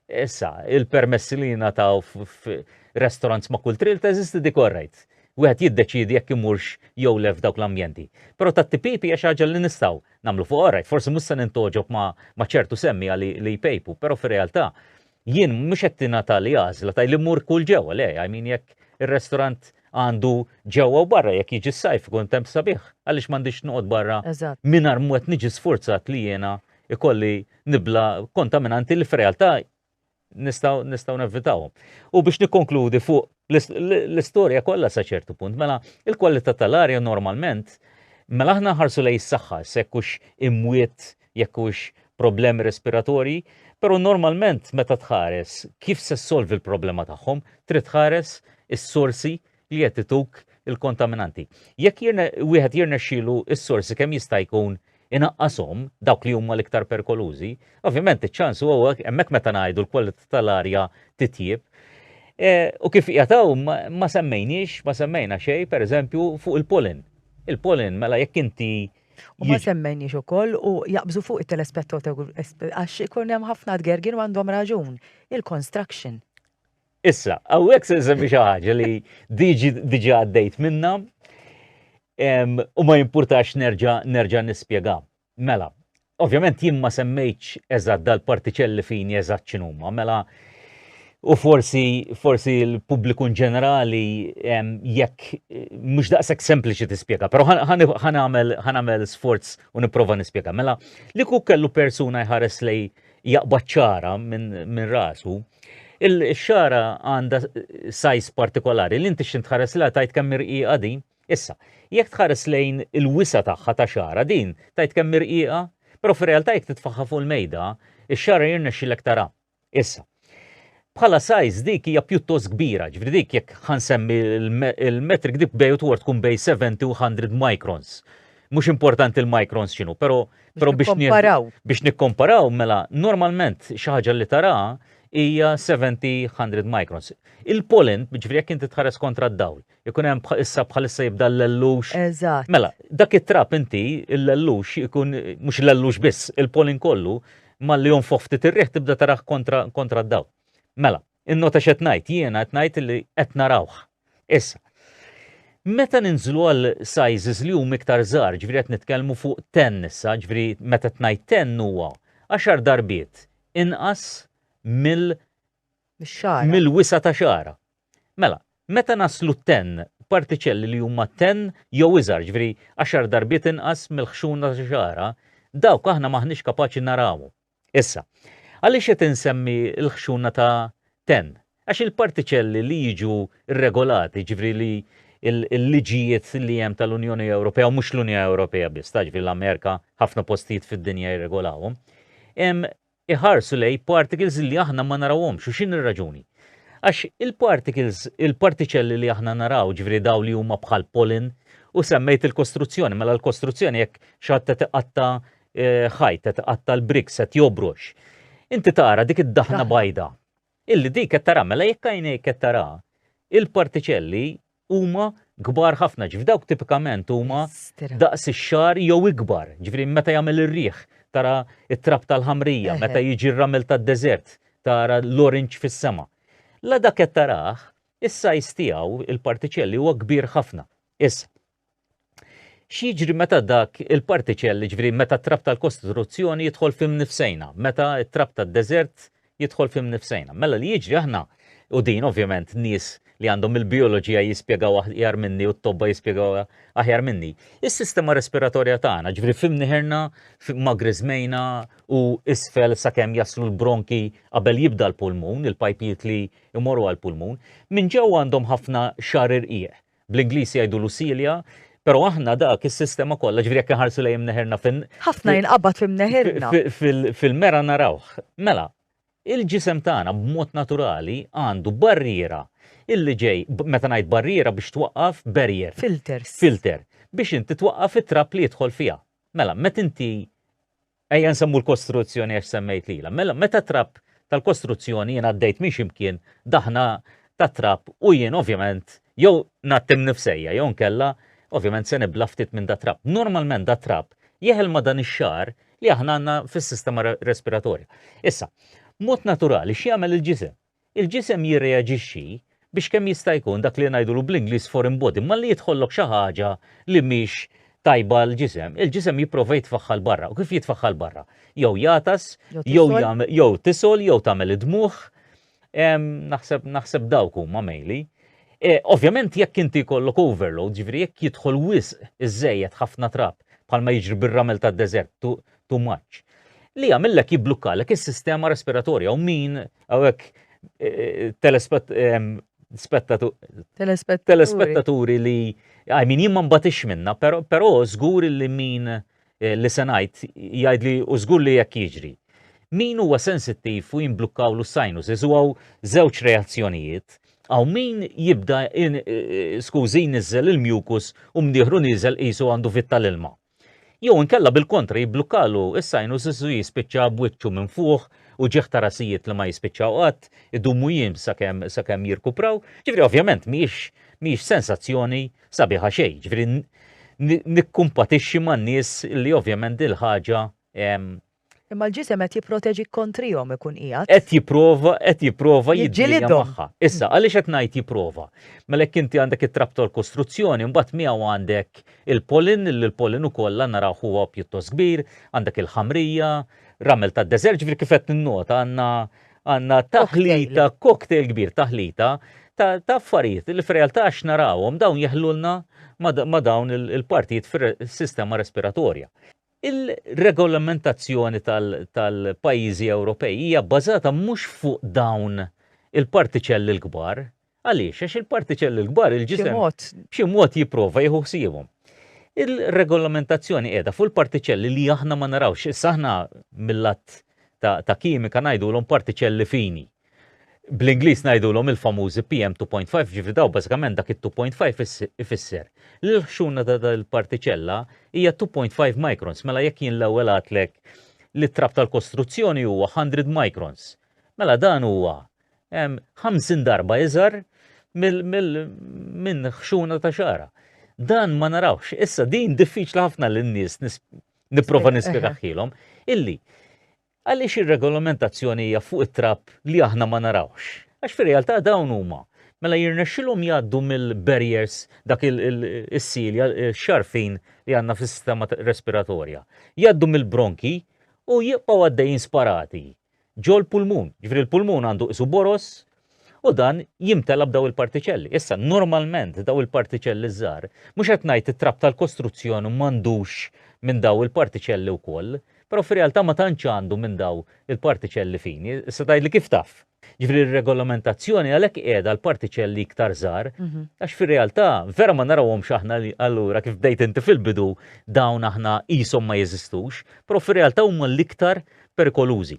issa, il-permessi li jingħataw f'restaurants ma' kull triq teżisti dik orrajt. Wieħed jiddeċiedi jekk imurx jew le f'dawk l-ambjenti. Però tat-tipjip hija xi ħaġa li nistgħu nagħmlu fuq orrajt. Forsi mhux se nintogħġob ma' ċertu semmiegħa li jpejpu, però fir-realtà Jien mhux qed tingħatali għażla tgħidli mur kul ġewwa, le, I mean jekk ir-restaurant għandu ġewwa u barra jekk jiġi s-sajf ikun temp sabiħ, għaliex m'għandix noqgħod barra mingħajr mhu qed niġi sfurzat li jiena ikolli nibla kontaminanti li f'realtà nistgħu nistgħu nevitawhom. U biex nikkonkludi fuq l-istorja kollha sa ċertu punt, mela il-kwalità tal-arja normalment mela aħna nħarsu lejn is-saħħa, jekk hux imwiet jekk hux problemi respiratorji, però normalment meta tħares kif se ssolvi l-problema tagħhom, trid tħares is-sorsi li qed ituk il-kontaminanti. Jekk wieħed jirnexxielu s-sorsi kemm jista' jkun inaqqashom dawk li huma l-iktar perikolużi, ovvjament iċ-ċans huwa hemmhekk meta ngħidu l-kwalità tal-arja titjieb. E, u kif qiegħed ma semmejniex, ma semmejna xejn, pereżempju, fuq il-pollen. Il-pollen, mela jekk inti U ma semmejniex ukoll u jaqbżu fuq it-telespettaturi għax ikun hemm ħafna tgergir u għandhom raġun, il-construction. Issa, hawnhekk se nsemmi xi ħaġa li diġà għaddejt minnha u ma jimpurtax nerġa' nerġa' nispjega. Mela, ovvjament jien ma semmejtx eżatt dal-partiċelli fini eżatt x'inhuma, mela. U forsi forsi l-pubbliku in ġenerali jekk mhux daqshekk sempliċi tispjega, però ħa nagħmel sforz u nipprova nispjega. Mela, li kieku kellu persuna jħares lej jaqbad xagħra minn rasu, il-xagħra għandha size partikolari li inti x'int tħares lejha tgħid kemm irqiqa din. Issa, jekk tħares lejn il-wisa tagħha ta' xagħra din, tgħid kemm irqiqa, però fir-realtà jekk titfaħħa fuq il-mejda, ix-xagħra jirnexxilek tara. Issa, bħala size dik hija pjuttost kbira, ġifieri dik jekk ħa nsemmi il-metric dik bej u tkun bej 70 u 100 microns. Mhux importanti l-microns x'inhu, però però biex nikkomparaw. Biex nikkomparaw mela normalment xi ħaġa li tara hija 70-100 microns. Il-pollen, ġifieri jekk inti tħares kontra d-dawl, ikun hemm issa bħalissa jibda l-lellux. Eżatt. Mela, dak it-trab inti, il-lellux ikun mhux l-lellux biss, il-pollen kollu, malli jonfoħ ftit ir-riħ tibda tarah kontra, kontra d-dawl. Mela, innota x'qed ngħid, jiena qed ngħid li qed narawh. Issa, meta ninżlu għal sizes li huma iktar żgħar, ġifieri qed nitkellmu fuq 10 issa, ġifieri meta qed ngħid 10 huwa għaxar darbiet inqas mill mill-wisa ta' xagħra. Mela, meta naslu 10 partiċelli li huma 10 jew iżgħar, ġifieri għaxar darbiet inqas mill-ħxuna ta' xagħra, dawk aħna m'aħniex kapaċi narawhom. Issa, għaliex qed insemmi l-ħxuna ta' 10? Għax il-partiċelli li jiġu rregolati, ġifieri li l-liġijiet li hemm tal-Unjoni Ewropea, u mhux l-Unjoni Ewropea biss, ta' ġifieri l-Amerika, ħafna postijiet fid-dinja jirregolawhom, iħarsu lejn particles li aħna ma narawhomx. U x'inhi r-raġuni? Għax il-particles, il-partiċelli li aħna naraw, ġifieri daw li huma bħal pollen, u semmejt il-kostruzzjoni, mela l-kostruzzjoni jekk xi ħadd qed iqatta' eh, ħajt, qed iqatta' l-bricks, qed jobrox. Inti tara dik id-daħna bajda. Illi dik qed tara, mela jekk għajnejk qed tara, il-partiċelli huma kbar ħafna, ġifieri dawk tipikament huma daqs ix-xagħar jew ikbar, ġifieri meta jagħmel ir-riħ tara it-trab tal-ħamrija, meta jiġi r-ramel tad-deżert tara l-orange fis-sema. La dak qed tarah, is-size tiegħu il-partiċelli huwa kbir ħafna. Issa, x'jiġri meta dak il-partiċelli, ġifieri meta t-trab tal-kostruzzjoni jidħol f'imnifsejna, meta t-trab tad-deżert jidħol f'imnifsejna. Mela li jiġri aħna, u din ovvjament nies li għandhom il-bioloġija jispjegaw aħjar minni u t-tobba jispjegaw aħjar minni, is-sistema respiratorja tagħna, ġifieri f'imniħerna, ma' griżmejna u isfel sakemm jaslu l-bronki qabel jibda l-pulmun, il-pajpijiet li jmorru għall-pulmun, minn ġewwa għandhom ħafna xagħar irqiq. Bl-Ingliż jgħidulu cilia, però aħna dak is-sistema kollha, ġifieri jekk inħarsu lejn imneħirna fin. Ħafna jinqabad f'imneħirna. Fil-mera narawh. Mela, il-ġisem tagħna b'mod naturali għandu barriera illi ġej, meta ngħid barriera biex twaqqaf barrier. Filters. Filter. Biex inti twaqqaf it-trab li jidħol fiha. Mela, meta inti Ejja nsemmu l-kostruzzjoni għax semmejt lilha. Mela meta trab tal-kostruzzjoni jien għaddejt minn x'imkien daħna ta' trab u jien ovvjament jew ngħatti mnifsejja jew nkella ovvjament se nibla ftit minn da trab. Normalment da trab jeħel ma' dan ix-xagħar li aħna għandna fis-sistema respiratorja. Issa, mod naturali x'jagħmel il-ġisem? Il-ġisem jirreaġixxi biex kemm jista' jkun dak li ngħidulu bl-Ingliż foreign body, malli jidħollok xi ħaġa li mhix tajba għall-ġisem, il-ġisem jipprova jitfaħħa 'l barra. U kif jitfaħħa 'l barra? Jew jagħtas, jew jew tisgħol, jew tagħmel id-dmugħ. Naħseb naħseb dawk huma mainly. E, ovvjament jekk inti jkollok overload, ġifieri jekk jidħol wisq iżejjed ħafna trab bħalma jiġri bir-ramel tad-deżert, too much, li jagħmillek jibblukkalek is-sistema respiratorja u min hawnhekk eh, telespettaturi li I mean jien ma nbatix minna, però żgur li min eh, li se ngħid jgħid li u żgur li jekk jiġri. Min huwa sensittiv u jimblukkawlu s-sinuses u hawn żewġ reazzjonijiet Hawn min jibda eh, skużi jniżżel il-mucus u mnieħru nieżel qisu għandu vit tal-ilma. Jew inkella bil-kontra jibblukkalu s-sinuses u jispiċċa b'wiċċu minfuħ, uġigħ ta' rasijiet li ma jispiċċaw qatt, idumu jiem sakemm sakemm jirkupraw. Ġifieri ovvjament mhijiex mhijiex sensazzjoni sabiħa xejn. Ġifieri nikkumpatixxi man-nies li ovvjament dil-ħaġa Imma l-ġisem qed jipproteġik kontrihom ikun qiegħed. Qed jipprova, qed jipprova jiġġielidhom magħha. Issa, għaliex qed ngħid jipprova? Mela jekk inti għandek it-trab tal-kostruzzjoni, mbagħad miegħu għandek il-pollen, li l-pollen ukoll la narawh huwa pjuttost kbir, għandek il-ħamrija, ramel tad-deżert, ġifieri kif qed ninnota għandna Għandna taħlita, cocktail kbir taħlita ta' affarijiet li fir-realtà għax narawhom dawn jeħlulna ma' dawn il-partijiet fis-sistema respiratorja. Il-regolamentazzjoni tal-pajjiżi Ewropej hija bbażata mhux fuq dawn il-partiċelli l-kbar. Għaliex? Għax il-partiċelli l-kbar il-ġisem b'xi mod jipprova jieħu ħsiebhom. Il-regolamentazzjoni qiegħda fuq il-partiċelli li aħna ma narawx. Issa aħna mill-att ta' kimika ngħidulhom partiċelli fini. Bl-Ingliż ngħidulhom il-famużi PM2.5, ġifieri daw bażikament dak it-2.5 ifisser li l-ħxuna ta' dal-partiċella hija 2.5 microns. Mela jekk jien l-ewwel għadtlek li t-trab tal-kostruzzjoni huwa 100 microns. Mela dan huwa 50 darba iżgħar minn ħxuna ta' xara. Dan ma narawx. Issa din diffiċli ħafna lin-nies nipprova nispjegaħilhom illi Għaliex ir-regolamentazzjoni hija fuq it-trab li aħna ma narawhx? Għax fir-realtà dawn huma mela jirnexxilhom jgħaddu mill-barriers dak is-silja, x-xarfin li għandna fis-sistema respiratorja. Jgħaddu mill-bronki u jibqgħu għaddejjin sparati ġol-pulmun. Ġifieri l-pulmun għandu qisu boroż u dan jimtela b'daw il-partiċelli. Issa, normalment daw il-partiċelli żgħar, mhux qed ngħid it-trab tal-kostruzzjoni m'għandux minn daw il-partiċelli wkoll, però fir-realtà ma tantx għandu minn daw il-partiċelli fini. Issa tgħidli kif taf? Ġifieri r-regolamentazzjoni għalhekk qiegħda l-partiċelli iktar żgħar, mhm. għax fir-realtà vera ma narawhomx aħna li allura kif bdejt inti fil-bidu dawn aħna qishom ma jeżistux, però fir-realtà huma l-iktar perikolużi.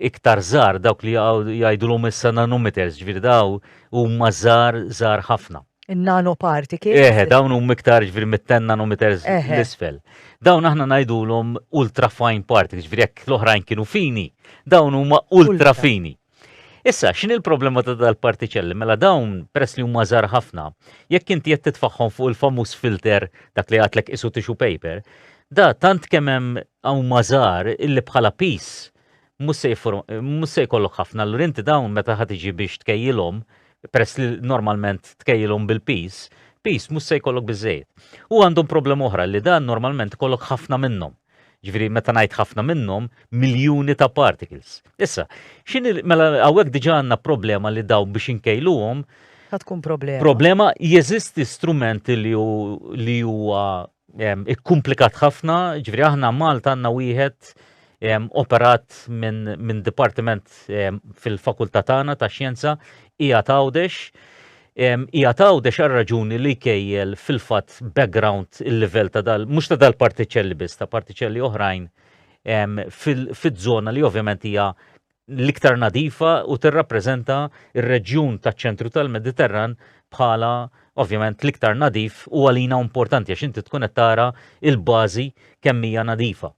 Iktar żgħar dawk li jgħidulhom issa nanometers, ġifieri daw huma żgħar żgħar ħafna. Il-nanoparticles. Eħe, dawn huma iktar ġifieri mit-10 nanometers l-isfel. Dawn aħna ngħidulhom ultra fine particles, ġifieri jekk l-oħrajn kienu fini, dawn huma ultra fini. Issa, x'inhi l-problema ta' dal-partiċelli? Mela dawn, peress li huma żgħar ħafna, jekk inti qed titfagħhom fuq il-famuż filter dak li għadtlek qisu tissue paper, da tant kemm hemm huma żgħar illi bħala piż mhux se mhux se jkollok ħafna. Allura inti dawn meta ħa tiġi biex tkejjilhom, peress li normalment tkejjilhom bil-piż, piż mhux se jkollok biżżejjed. U għandhom problema oħra li dan normalment ikollok ħafna minnhom. Ġifieri meta ngħid ħafna minnhom, miljuni ta' particles. Issa, x'inhi mela hawnhekk diġà għandna problema li dawn biex inkejluhom. Ħa tkun problema. Problema jeżisti strument li li huwa ikkumplikat ħafna, ġifieri aħna Malta għandna wieħed operat minn min dipartiment fil-fakultà tagħna ta' xjenza qiegħed Għawdex Qiegħed Għawdex għar-raġuni li jkejjel fil-fatt background il-livell ta' dal, mhux ta' dal-partiċelli biss, ta' partiċelli oħrajn fiż-żona li ovvjament hija l-iktar nadifa u tirrappreżenta r-reġjun taċ-ċentru tal-Mediterran bħala ovvjament l-iktar nadif u għalina importanti għax inti tkun qed tara l-bażi kemm hija nadifa.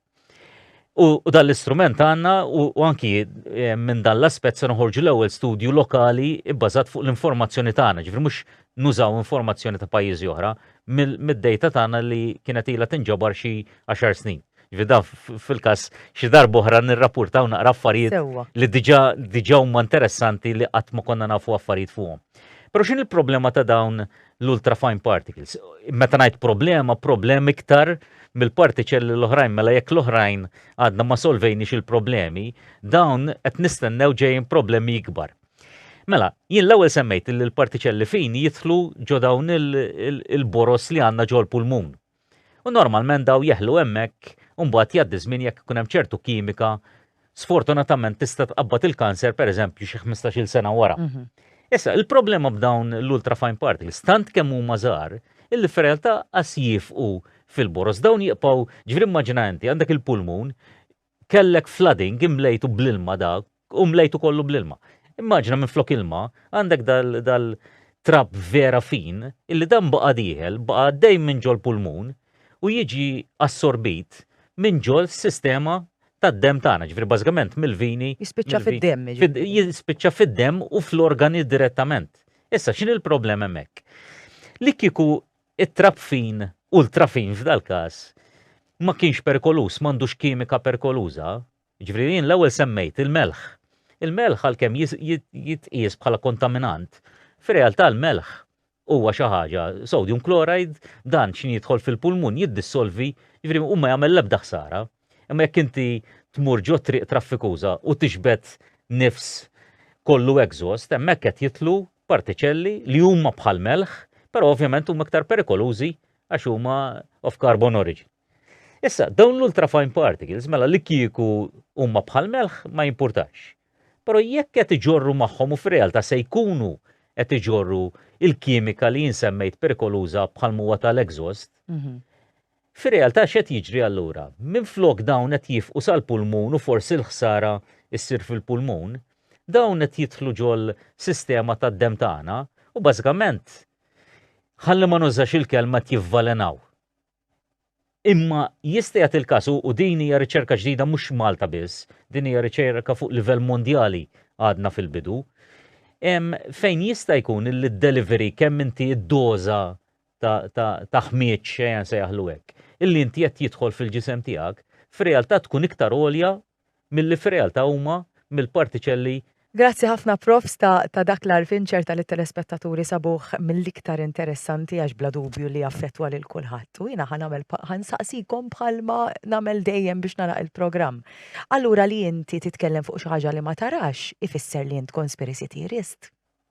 U dan l-istrument għandna u anki eh, minn dan l-aspett se noħorġu l-ewwel studju lokali bbażat fuq l-informazzjoni tagħna, ġifieri mhux nużaw informazzjoni ta' pajjiżi oħra mid-data tagħna li kienet ilha tinġabar xi għaxar snin. Ġifieri dan fil-każ xi darba oħra nirrapportaw naqra affarijiet li diġà diġà huma interessanti li qatt ma konna nafu affarijiet fuqhom. Però x'in il-problema ta' dawn l-ultra fine particles. Meta ngħid problema, problemi iktar mill-partiċelli l-oħrajn, mela jekk l-oħrajn għadna ma solvejniex il-problemi, dawn qed nistennew ġejjin problemi ikbar. Mela, jien l-ewwel semmejt li l-partiċelli fini jidħlu ġo dawn il-boros li għandna ġol-pulmun. U normalment daw jeħlu hemmhekk u mbagħad jgħaddi żmien jekk ikun hemm ċertu kimika sfortunatament tista' tqabbad il-kanser pereżempju xi 15-il sena wara. Mhm. Issa, il-problema b'dawn l-ultra fine particles, tant kemm huma żgħar, illi fir-realtà qas jifqu fil-boros, dawn jibqgħu, ġifieri immaġina inti għandek il-pulmun, kellek flooding imlejtu bl-ilma dak u mlejtu kollu bl-ilma. Immaġina minn flok ilma għandek dal trab vera fin illi dan baqa' dieħel, baqa' għaddej minn ġol pulmun u jiġi assorbit minn ġol sistema tad-demm tagħna, ġifieri bażikament mill-vini. Jispiċċa fid-demm. Jispiċċa fid-demm u fl-organi direttament. Issa x'inhi l-problema hemmhekk? Li kieku It-trab fin, ultra fin f'dal-każ, ma kienx perikoluż, m'għandux kimika perikoluża. Jiġifieri jien l-ewwel semmejt il-melħ. Il-melħ għalkemm jitqies bħala kontaminant, fir-realtà l-melħ huwa xi ħaġa, sodium chloride, dan x'inhi jidħol fil-pulmun jiddissolvi, jiġifieri hu ma jagħmel l-ebda ħsara. Imma jekk inti tmur ġo triq traffikuża u tixbet nifs kollu exhaust, hemmhekk qed jidħlu partiċelli li huma bħal melħ, però ovvjament huma iktar perikolużi għax huma of carbon origin. Issa, dawn l-ultrafine particles, mela li kieku huma bħal melħ ma jimpurtax. Però jekk qed iġorru magħhom u fir-realtà se jkunu qed iġorru il-kimika li jien semmejt perikoluża bħal huwa tal-exhaust, fir-realtà x'qed jiġri allura? Minflok dawn qed jifqu sal-pulmun u forsi l-ħsara ssir fil-pulmun, dawn qed jidħlu ġol sistema tad-demm tagħna u bażikament ħalli ma nużax il-kelma jivvalenaw. Imma jista' jagħti il-każ u din hija riċerka ġdida mhux Malta biss, din hija riċerka fuq livell mondjali għadna fil-bidu, fejn jista' jkun li d-delivery kemm inti id-doża ta' ħmieġ xejn sejjaħlu hekk, illi inti qed jidħol fil-ġisem tiegħek, fir-realtà tkun iktar għolja milli fir-realtà huma mill-partiċelli. Grazzi ħafna, Profs, ta' dak l-għarfien. Ċerta li telespettaturi sabuh mill-iktar interessanti għax bla dubju li affettwa lil kulħadd. U jiena ħa nagħmel ħa nsaqsikom bħalma nagħmel dejjem biex nagħlaq il-programm. Allura li inti titkellem fuq xi ħaġa li ma tarax ifisser li int conspiracy theorist?